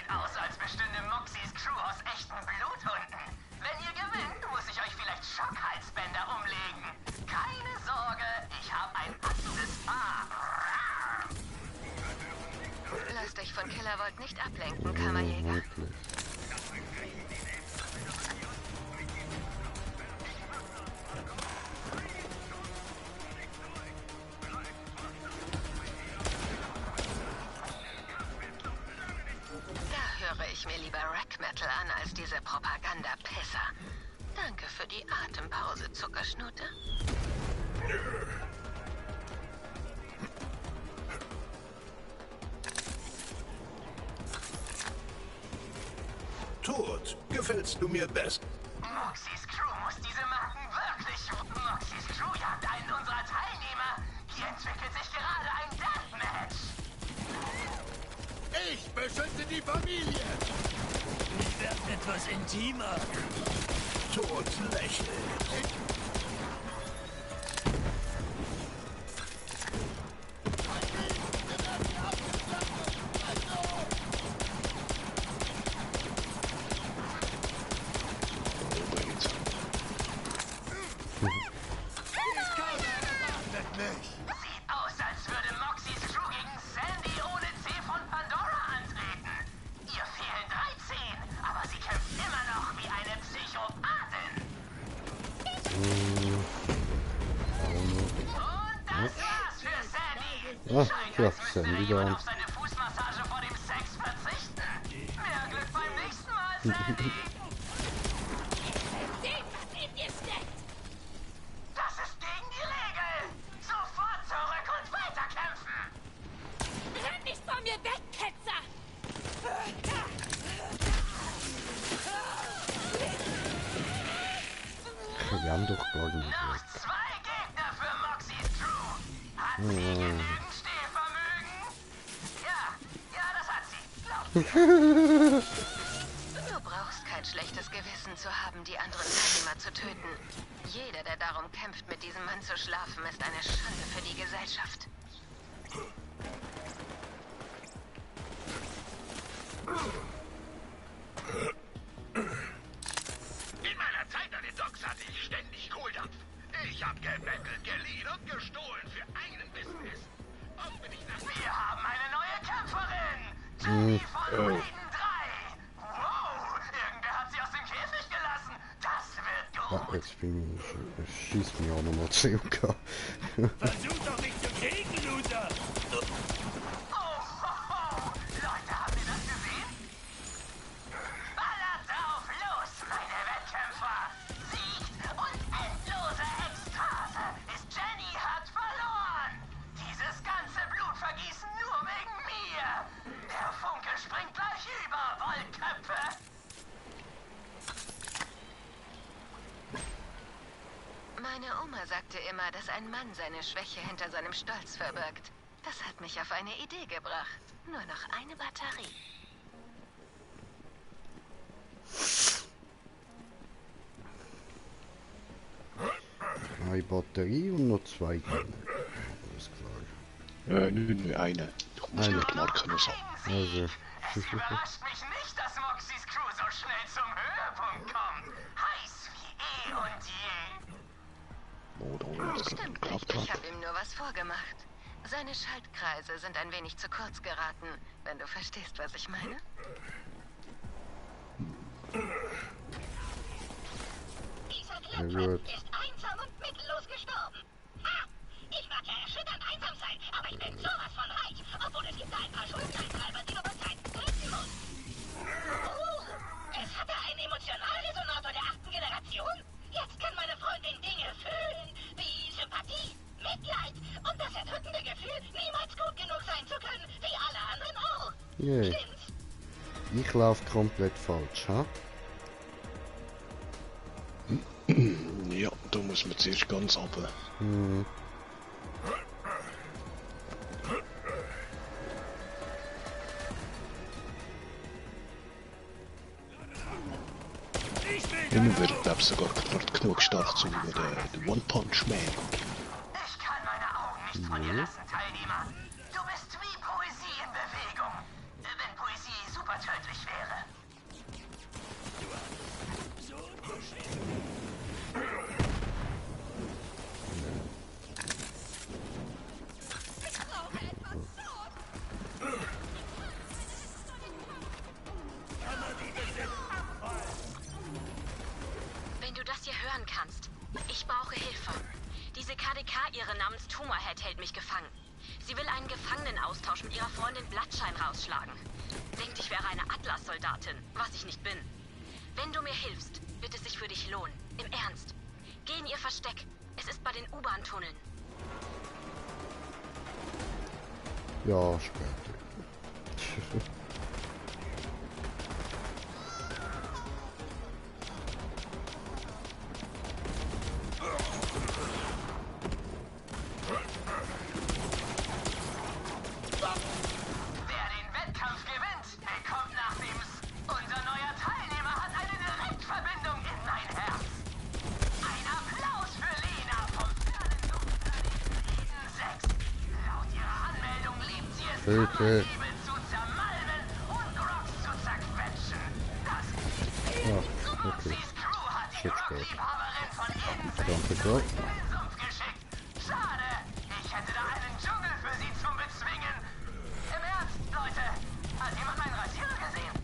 Aus, als bestünde Moxies Crew aus echten Bluthunden. Wenn ihr gewinnt, muss ich euch vielleicht Schockhalsbänder umlegen. Keine Sorge, ich habe ein passendes Paar. Lass dich von Killervolt nicht ablenken, Kammerjäger. Ich mir lieber Rack-Metal an als diese Propaganda-Pisser. Danke für die Atempause, Zuckerschnute. Tod, gefällst du mir best? Moxies Crew muss diese Marken wirklich... Moxies Crew jagt einen unserer Teilnehmer. Hier entwickelt sich gerade ein Deathmatch. Ich beschütze die Familie! Ich werde etwas intimer. Tod lächelt. Sieht aus, als würde Moxies Crew gegen Sandy ohne C von Pandora antreten. Ihr fehlen 13, aber sie kämpft immer noch wie eine Psychopathin. Und das war's für Sandy. Ach, ja, Sandy da. Auf seine Fußmassage vor dem Sex verzichten. Mehr Glück beim nächsten Mal, Sandy. Das ist gegen die Regel. Sofort zurück und weiterkämpfen. Renn nicht von mir weg, Ketzer! Wir haben doch gar nicht. Noch 2 Gegner für Moxies Crew. Hat sie genügend Stehvermögen? Ja, das hat sie. Glaubt mir. Du brauchst kein schlechtes Gewissen zu haben, die anderen Teilnehmer zu töten. Jeder, der darum kämpft, mit diesem Mann zu schlafen, ist eine Schande für die Gesellschaft. In meiner Zeit an den Docks hatte ich ständig Kohldampf. Ich habe gebettelt, geliehen und gestohlen für einen Business. Oft bin ich nach... Wir haben eine neue Kämpferin. Jenny von Raiden 3. Wow, irgendwer hat sie aus dem Käfig gelassen. Das wird gut. Ach, jetzt bin ich... Schießt mich auch noch mal zu. Versuch doch nicht zu kriegen, Loser! Leute, habt ihr das gesehen? Ballert drauf los, meine Wettkämpfer! Siegt und endlose Ekstase! Ist Jenny hat verloren! Dieses ganze Blutvergießen nur wegen mir! Der Funke springt gleich über, Wollköpfe! Meine Oma sagte immer, dass ein Mann seine Schwäche hinter seinem Stolz verbirgt. Das hat mich auf eine Idee gebracht. Nur noch eine Batterie. Eine Batterie und noch 2 Gegner. Alles klar. Nö, eine. Du musst nur die Marke noch sagen. Also. Es überrascht mich nicht, dass Moxies Crew so schnell zum Höhepunkt kommt. Heiß wie eh und je. Stimmt nicht, ich habe ihm nur was vorgemacht. Seine Schaltkreise sind ein wenig zu kurz geraten, wenn du verstehst, was ich meine. Dieser Klempfer ist einsam und mittellos gestorben. Ha! Ich war mag ja erschütternd einsam sein, aber ich bin sowas von reich. Obwohl es gibt da ein paar Schuldeneintreiber, die du bei Zeiten treten musst. Es hatte einen Emotionalresonator der 8. Generation. Jetzt kann meine Freundin Dinge fühlen, wie Sympathie, Mitleid und das erdrückende Gefühl, niemals gut genug sein zu können, wie alle anderen auch. Yeah. Ich laufe komplett falsch, ha? Ja, da muss man zuerst ganz runter. Hm. Und man wird, glaube ich, sogar genug stark zu der One Punch Man. Ich kann meine Augen nicht von dir lassen, Teilnehmer. Du bist wie Poesie in Bewegung. Wenn Poesie super tödlich wäre. Wenn du das hier hören kannst, ich brauche Hilfe. Diese KDK, ihre namens Tumorhead, hält mich gefangen. Sie will einen Gefangenenaustausch mit ihrer Freundin Bloodshine rausschlagen. Denkt, ich wäre eine Atlas-Soldatin, was ich nicht bin. Wenn du mir hilfst, wird es sich für dich lohnen. Im Ernst. Geh in ihr Versteck. Es ist bei den U-Bahn-Tunneln. Ja, später. Wer den Wettkampf gewinnt, bekommt nach dem unser neuer Teilnehmer hat eine Direktverbindung in mein Herz. Ein Applaus für Lena vom Sternensuchplaneten Eden 6. Laut ihrer Anmeldung liebt sie es, Hilfe. Liebe zu zermalmen und Rocks zu zerquetschen. Das Ja, okay. Lucy's Crew hat die Shit, spät. Rockliebhaberin von Eden 6 Danke, Gott. in den Sumpf geschickt. Schade, ich hätte da einen Dschungel für sie zum Bezwingen. Im Ernst, Leute, hat jemand meinen Rasierer gesehen?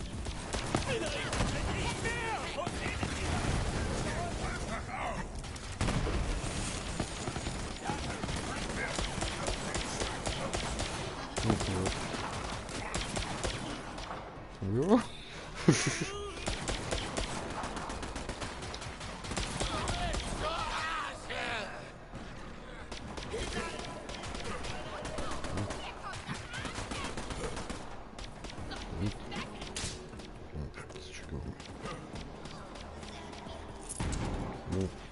Ja.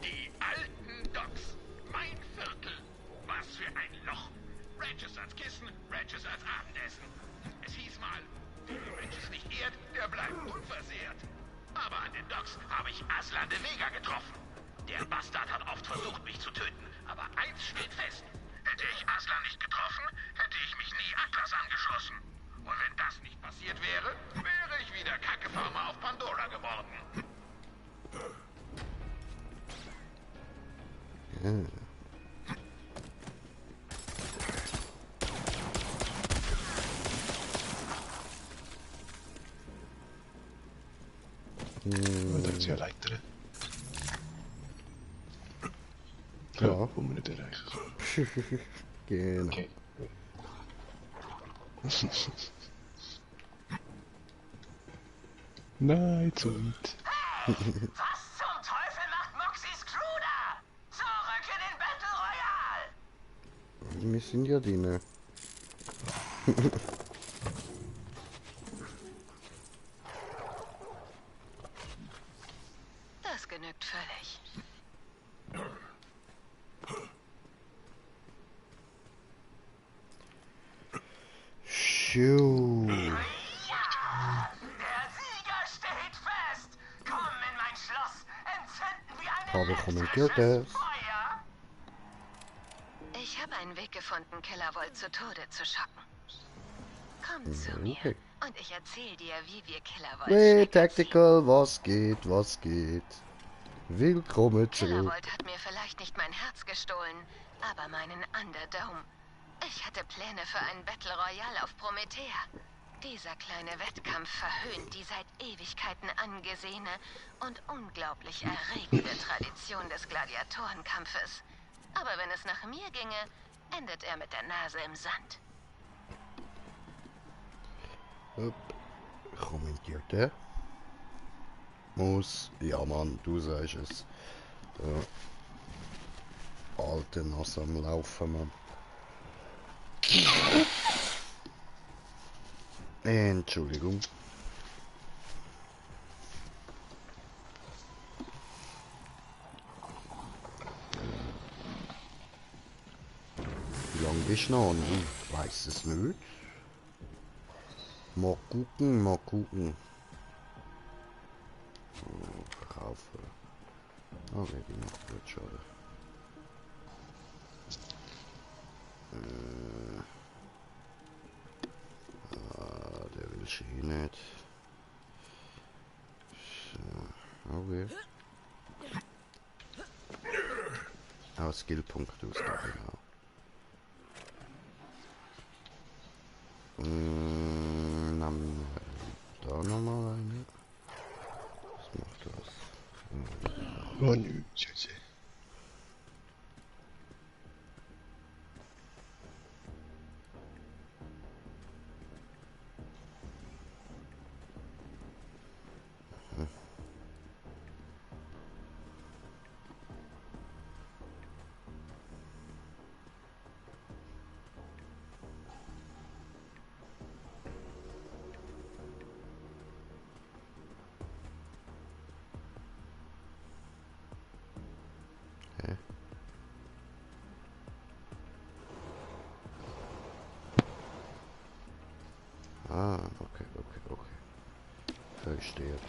Die alten Docks. Mein Viertel. Was für ein Loch. Ranches als Kissen, Ranches als Abendessen. Es hieß mal, wer die Ranches nicht ehrt, der bleibt unversehrt. Aber an den Docks habe ich Aslan de Vega getroffen. Der Bastard hat oft versucht, mich zu töten. Aber eins steht fest. Hätte ich Aslan nicht getroffen, hätte ich mich nie Atlas angeschlossen. Und wenn das nicht passiert wäre, wäre ich wieder Kackefarmer auf Pandora geworden. Da ist ja Leiter. Ja. Ja, wo wir nicht erreichen. Genau. Okay. Nein, zu weit. Was zum Teufel macht Moxys Crew da? Zurück in den Battle Royale! Wir sind ja drin. Das genügt völlig. Shoo. Ja! Der Sieger steht fest! Komm in mein Schloss! Entzünden wir ein Habe kommentiert elektrisches das. Feuer! Ich habe einen Weg gefunden, Killervolt zu Tode zu schocken. Komm zu Okay. mir und ich erzähl dir, wie wir Killervolt Hey, schmecken. Tactical, was geht, was geht? Willkommen zurück. Killervolt hat mir vielleicht nicht mein Herz gestohlen, aber meinen Underdome. Ich hatte Pläne für einen Battle Royale auf Promethea. Dieser kleine Wettkampf verhöhnt die seit Ewigkeiten angesehene und unglaublich erregende Tradition des Gladiatorenkampfes. Aber wenn es nach mir ginge, endet er mit der Nase im Sand. Kommentiert er? Muss. Ja, Mann, du sagst es. Der alte Nase am Laufen, Mann. Entschuldigung. Wie lange bist du noch? Ich weiß es nicht. Mal gucken, mal gucken. Oh, verkaufen. Okay, die macht gut, schade. Der will ich eh nicht. So, okay. Skillpunkte ausgeben, genau. Dann da nochmal eine. Was macht das? Oh nö, Scheiße. Ah, okay. Versteht.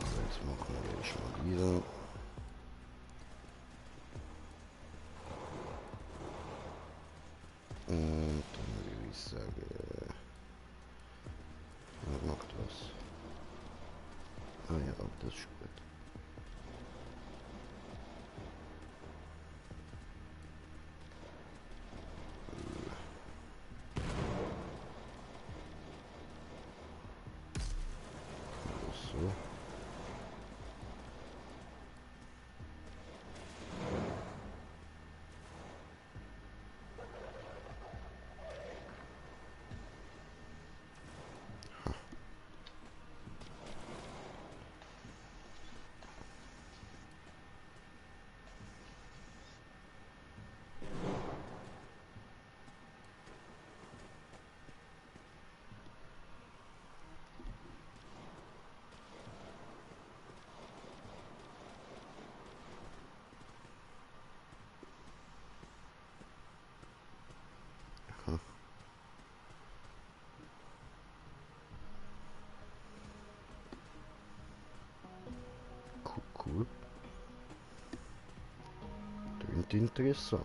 Also jetzt machen wir schon wieder. Und dann würde ich sagen, was macht was? Ah ja, das ist gut. Cool. Klingt interessant.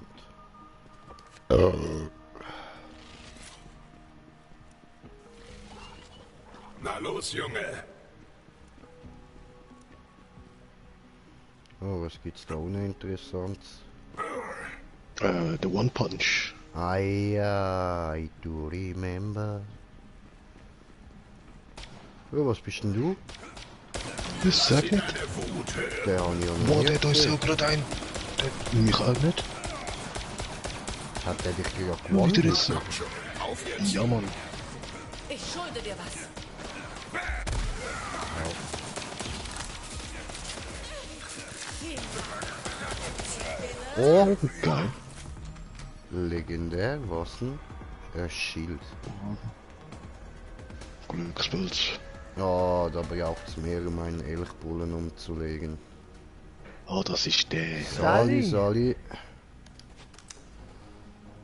Na los, Junge. Oh, was gibt's da ohne interessant? The One Punch. I do remember. Oh, was bist denn du? Das sag nicht. Der hat ja Boah, der da ist ja gerade ein. Der mich auch nicht. Hat der dich gerade Ja, wieder gewonnen? ist ja, Mann. Ich schulde dir was. Oh, geil. Legendär, was denn? Ein Schild. Glückspilz. Ja, da braucht es mehr, um einen Elchbullen umzulegen. Oh, das ist der. Sali.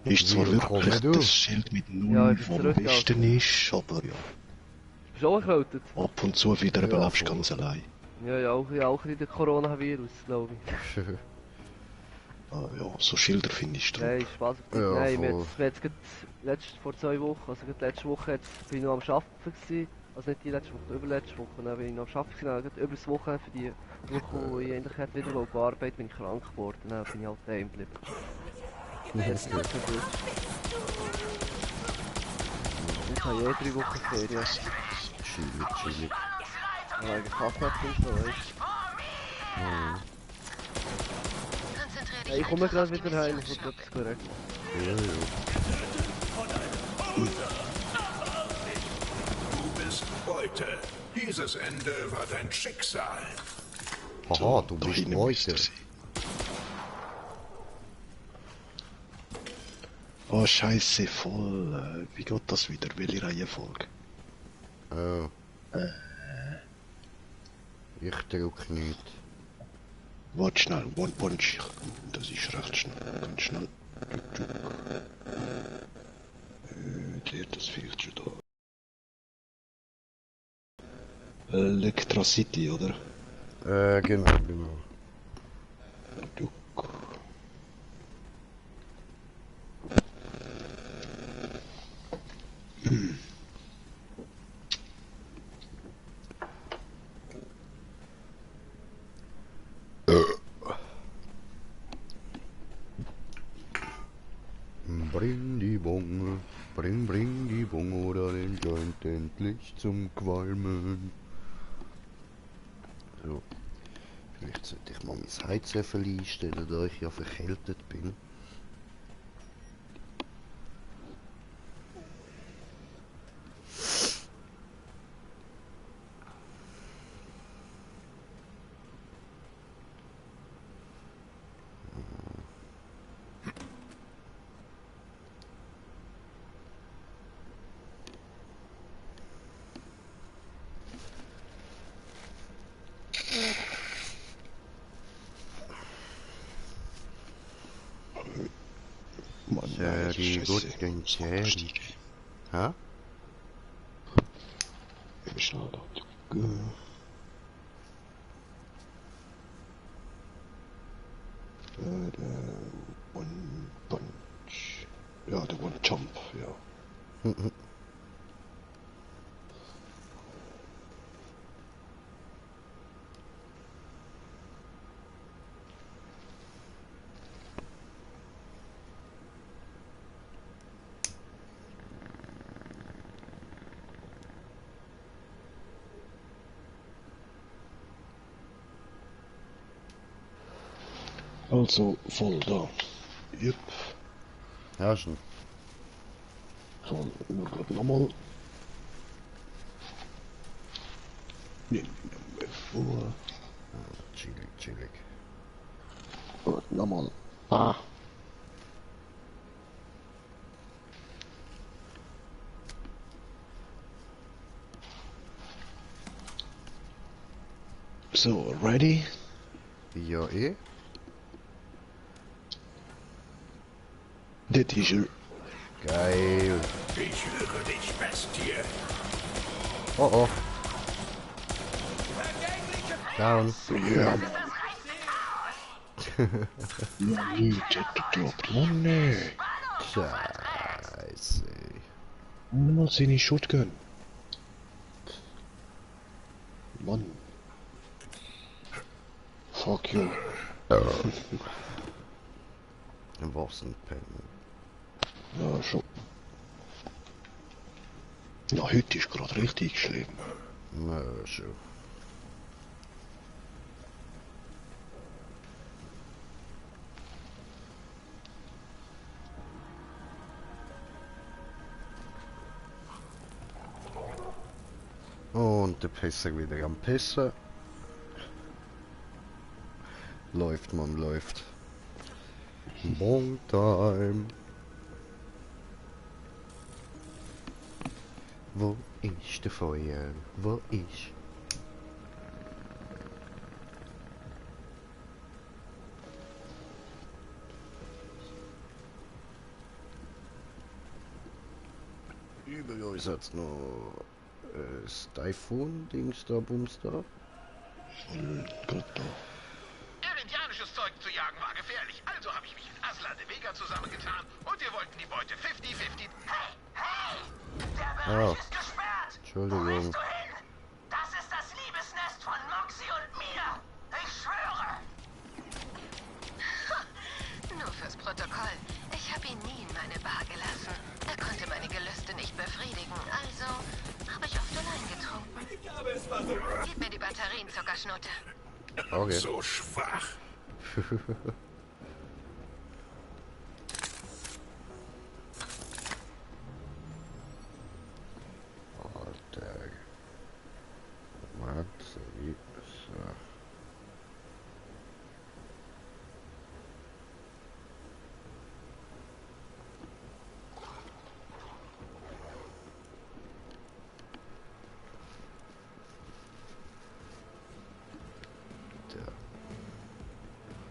Ist zwar Willkommen, wirklich du. das Schild mit Ja, null ich bin vom zurück, Besten ist, aber ja. Bist du auch erkältet? Ab und zu wieder Ja, belebst voll. ganz allein. Ja, auch in der Coronavirus, glaube ich. Ah, ja, so Schilder finde ich Nein, drin. Spaß. Ja, Nein, voll. wir jetzt vor 2 Wochen, also gerade letzte Woche bin ich noch am Arbeiten gewesen. Also nicht die letzte Woche, die überletzte Woche. Dann bin ich noch am Arbeiten gewesen. Dann über das Wochenende für die Woche, wo ich eigentlich hätte wieder gearbeitet, bin ich krank geworden. Dann bin ich halt daheim geblieben. Jetzt habe ich 3 Wochen Ferien. Chillig. Ja, wegen Kaffee und so, weißt Konzentrier dich Ich komme einfach auf gerade die wieder heim, Mission ich wurde schnuppeln. korrekt. Du bist Beute. Dieses Ende war dein Schicksal. Haha, du bist Beute. Oh, scheiße, voll. Wie geht das wieder? Welche Reihenfolge? Oh. Ich drück nicht. Warte schnell, One Punch. Das ist recht schnell, ganz schnell. Der, das fehlt schon da. Electricity, oder? Genau. Bring die Bonge, bring die Bonge oder den Joint endlich zum Qualmen. So, vielleicht sollte ich mal mein Heizen einstellen, da ich ja verkältet bin. Cherry, guten Cherry. Hä? Schnell da. One Punch. Ja, der One Jump, ja. Also voll da. Jupp. Ja, schon. Voll, nur grad nochmal. Nee, vor. Chillig. Und nochmal. Ah. So, ready? Ja, eh. Der T-Shirt. Geil. Ich höre dich, Bestie. Oh. Down. Ja, Mann. Jet gedroppt. Mann, nee. Scheiße. Mal seine Shotgun. Mann. Fuck you. Was ein Pen. Ja, schon. Na, heute ist gerade richtig schlimm. Na, schon. Und der Pisser wieder am Pissen. Läuft, man, läuft. Long time. Wo ist der Feuer? Wo ist? Über uns hat's noch das Typhoon-Dings da, Bums da. Gott da. Indianisches Zeug zu jagen war gefährlich, also habe ich mich mit Aslan de Vega zusammengetan und wir wollten die Beute 50-50. Hey! Der Bereich ist gesperrt! Entschuldigung. Wo willst du hin? Das ist das Liebesnest von Moxie und mir! Ich schwöre! Nur fürs Protokoll. Ich habe ihn nie in meine Bar gelassen. Er konnte meine Gelüste nicht befriedigen, also habe ich oft allein getrunken. Gib mir die Batterien, Zuckerschnutte. Okay. So schwach.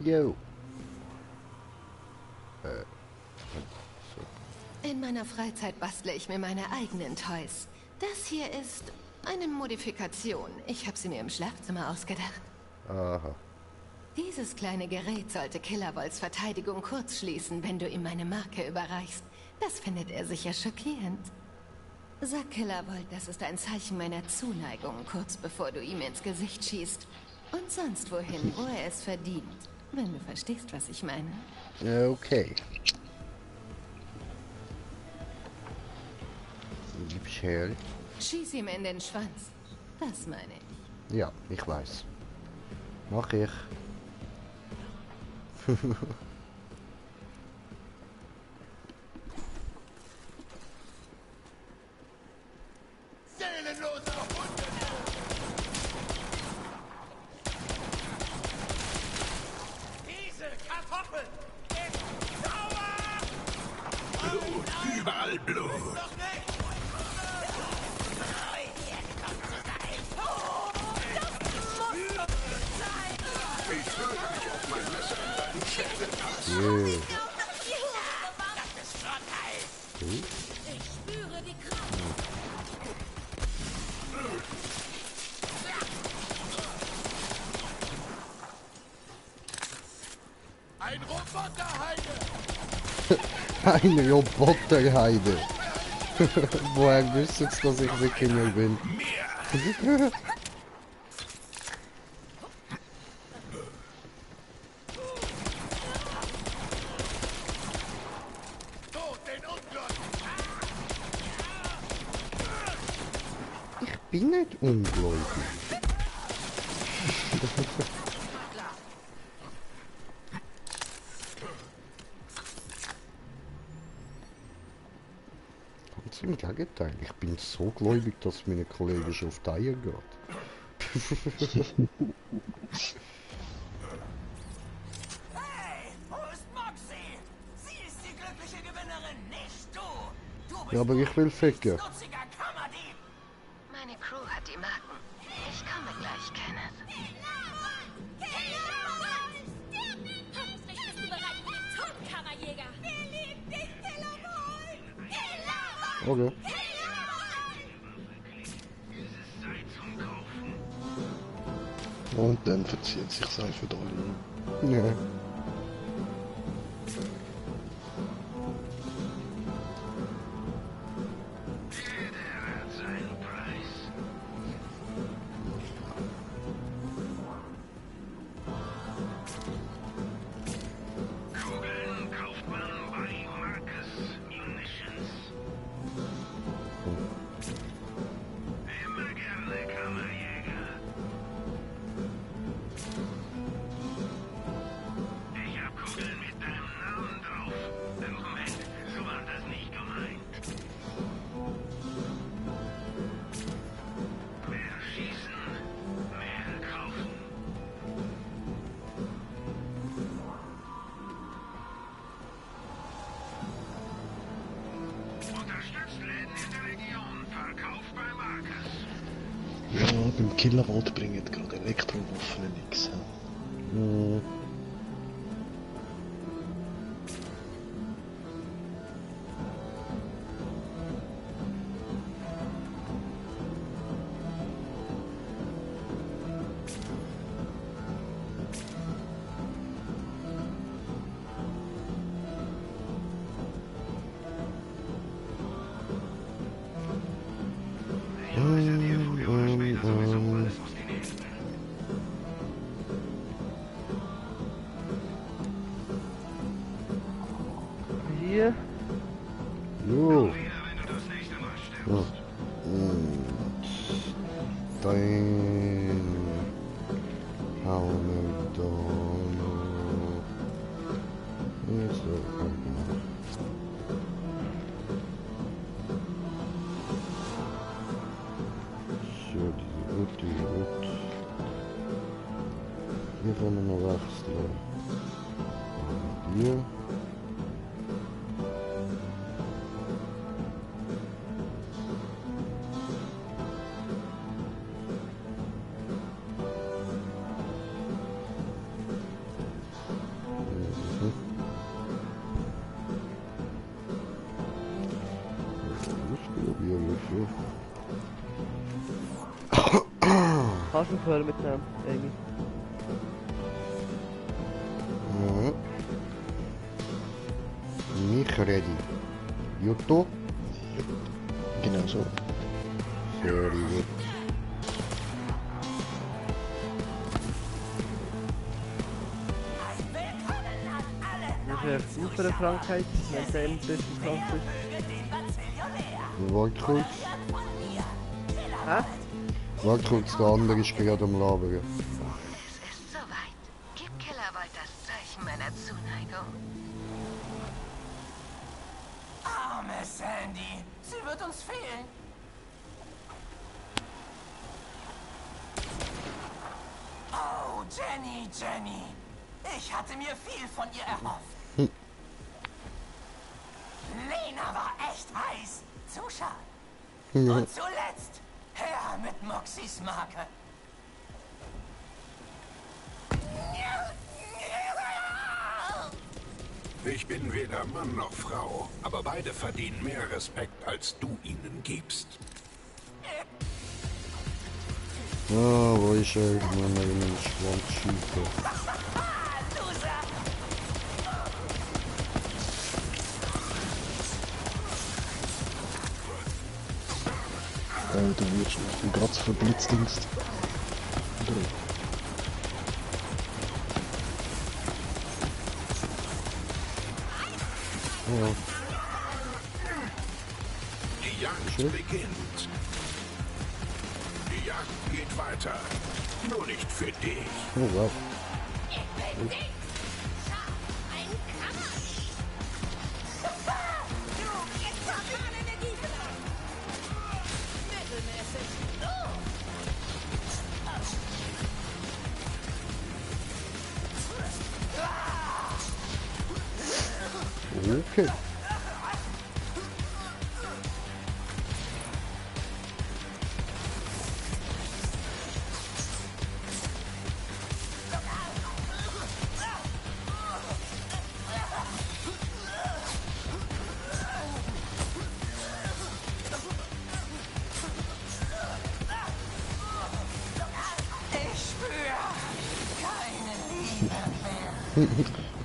Jo. In meiner Freizeit bastle ich mir meine eigenen Toys. Das hier ist eine Modifikation. Ich habe sie mir im Schlafzimmer ausgedacht. Aha. Dieses kleine Gerät sollte Killerwolds Verteidigung kurz schließen, wenn du ihm meine Marke überreichst. Das findet er sicher schockierend. Sag Killerwold, das ist ein Zeichen meiner Zuneigung, kurz bevor du ihm ins Gesicht schießt. Und sonst wohin, wo er es verdient. Wenn du verstehst, was ich meine. Okay. Gib's her. Schieß ihm in den Schwanz. Das meine ich. Ja, ich weiß. Mach ich. Seelenloser Hunde! Diese Kartoffel ist sauer! Blut, überall Blut! Doch nicht! Ich würde mich auf mein Messer in deinen Schädel passen. Yeah. Das ist Schrotteil! Ich spüre die Kraft. Ein Roboterheide! Eine Roboterheide. Woher wisst ihr, dass ich Wikinger bin? Ich bin nicht ungläubig. Ganz im Gegenteil, ich bin so gläubig, dass meine Kollegen schon auf die Eier geht. Hey, wo ist Moxie? Sie ist die glückliche Gewinnerin, nicht du! Du bist Ja, aber ich will ficken. nutziger Kammerdieb! Meine Crew hat die Marken. Ich komme gleich, Kenneth. Hoffentlich bist du bereit für den Tod, Kammerjäger. Wir lieben dich, Killerwold. Okay. Und dann verzieht sich Seife da rein. Ja. Kugeln kauft man bei Marcus Munitions. Immer gerne, Kammerjäger. Ich hab Kugeln mit deinem Namen drauf. Moment, so war das nicht gemeint. Mehr schießen, mehr kaufen. Unterstützt Läden in der Region. Verkauf bei Marcus. Ja, beim Killerwald bringen gerade Elektrowaffen nichts. Mhm. Hier. Jo. Ja. Und dann hauen wir da noch. Jetzt so. So, die Rot. Hier wollen wir noch wechseln. Hier. Kannst du aufhören mit dem, Amy? Mhm. Mich ready. Jutto? Genau so. Sehr gut. Das ist eine super Krankheit, wenn du eben bist und krank bist. Warte kurz. Hä? Warte kurz, der andere ist gerade am Labern. Es ist soweit. Gib Killervold das Zeichen meiner Zuneigung. Arme Sandy, sie wird uns fehlen. Oh, Jenny, Jenny. Ich hatte mir viel von ihr erhofft. Lena war echt heiß. Zu schade. Und zuletzt, Herr mit Moxies Marke. Ich bin weder Mann noch Frau, aber beide verdienen mehr Respekt, als du ihnen gibst. Ah, wo ist er? Wenn er in den Schwanz schießt. Du wirst gerade verblitzdingst. Ja. Die Jagd beginnt. Die Jagd geht weiter. Nur nicht für dich. Oh wow. Okay.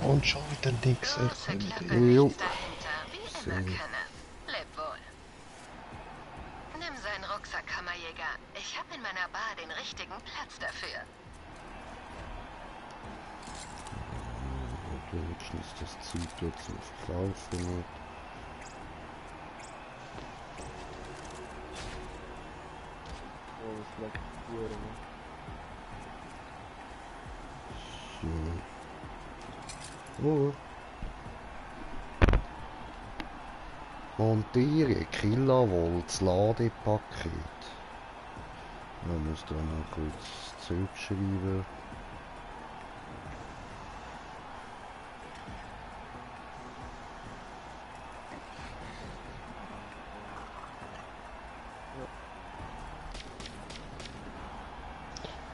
Und schon wieder nix. Jo. Wie immer kenne. Leb wohl. Nimm seinen Rucksack, Kammerjäger. Ich habe in meiner Bar den richtigen Platz dafür. Wenigstens das Zeug jetzt zum Verkaufen nicht. Oh, das leckt Uhren. So. Oh. Montiere Killervolts Ladepaket. Da muss da noch kurz zurückschreiben.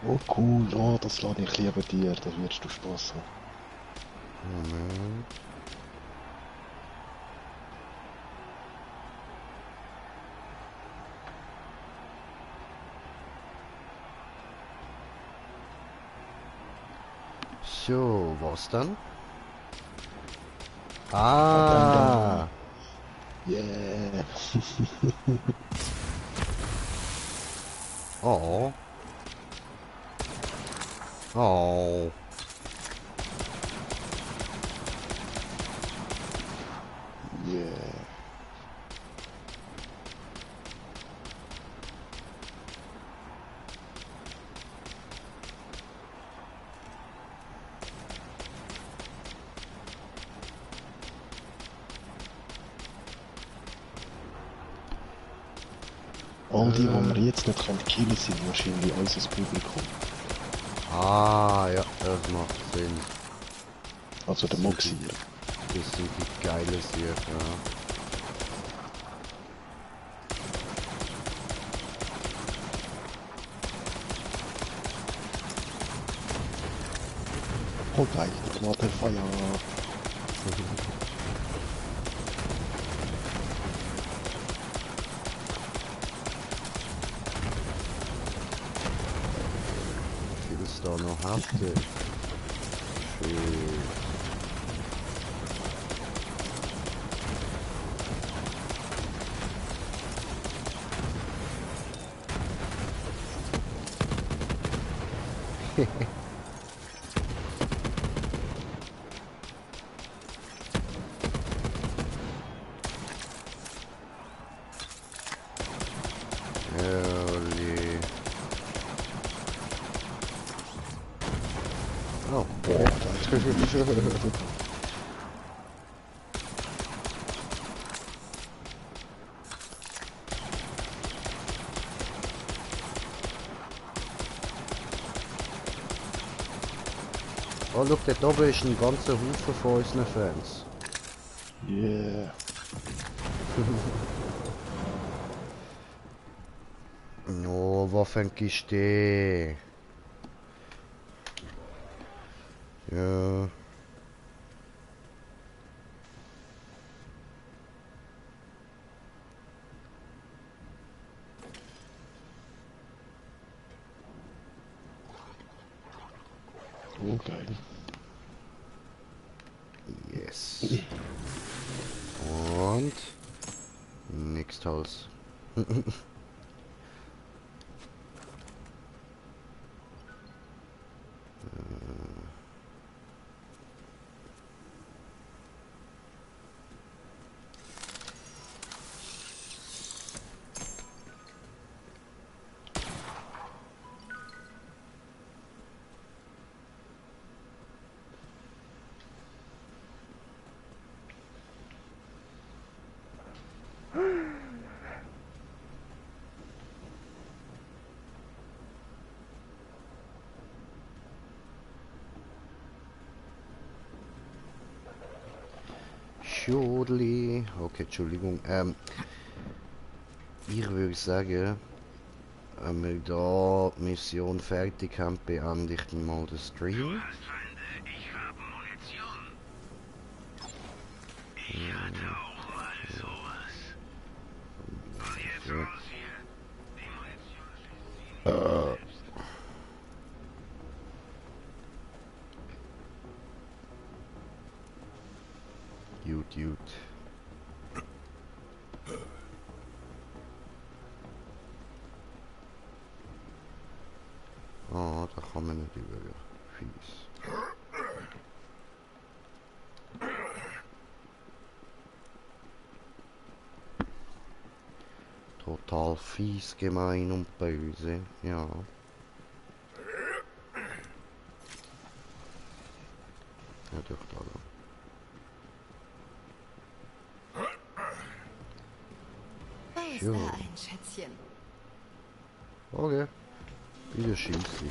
Oh cool, oh, das lade ich lieber dir, da wirst du Spaß haben. Moment. So, was dann? Ah! Yeah! Oh. Oh. Yeah. All die wir jetzt nicht killen können, sind wahrscheinlich unser Publikum. Ah, ja, das macht Sinn. Also der Moxie. Das sind die geile hier, ja. Oh geil, Granatefeuer. da noch heftig. Schön. Oh, boah. Oh, schau, dort oben ist ein ganzer Haufen von unseren Fans. Yeah. No, Waffen ist die? Ja. Okay. Yes. Und nix Tolles. Schudli. Okay, Entschuldigung. Ich würde sagen, wenn wir da die Mission fertig haben, beende ich dann mal den Stream. Ich habe Munition. Ich hatte auch mal sowas. Und jetzt raus hier. Die Munition schließt sie nicht. Gut. Oh, da kann man nicht über. Fies. Total fies, gemein und böse, ja. Ja, doch, da. Wer ist da ein Schätzchen? Okay. Wieder schießen.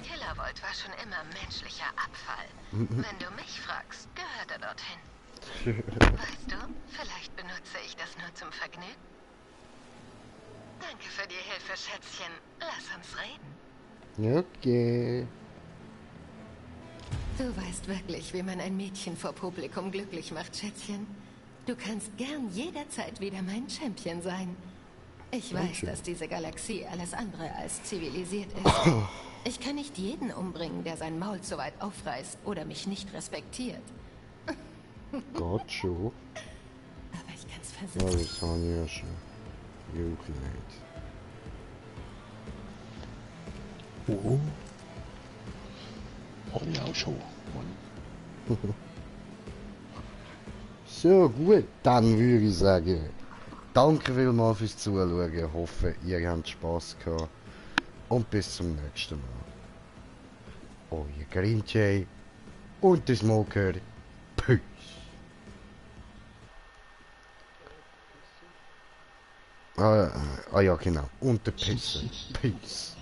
Killervold war schon immer menschlicher Abfall. Wenn du mich fragst, gehört er dorthin. Weißt du, vielleicht benutze ich das nur zum Vergnügen. Danke für die Hilfe, Schätzchen. Lass uns reden. Okay. Du weißt wirklich, wie man ein Mädchen vor Publikum glücklich macht, Schätzchen. Du kannst gern jederzeit wieder mein Champion sein. Ich weiß, dass diese Galaxie alles andere als zivilisiert ist. Ich kann nicht jeden umbringen, der sein Maul zu weit aufreißt oder mich nicht respektiert. Gott schon. Aber ich kann's Ja, versuchen. das habe ich ja schon. Gut nicht. Oh. Habe ich auch schon. Mann. So, gut, dann würde ich sagen, danke vielmals fürs Zuschauen. Ich hoffe, ihr habt Spass gehabt. Und bis zum nächsten Mal. Euer Grinch und der Smoker. Peace. Ah ja, genau. Und der Pisser. Peace.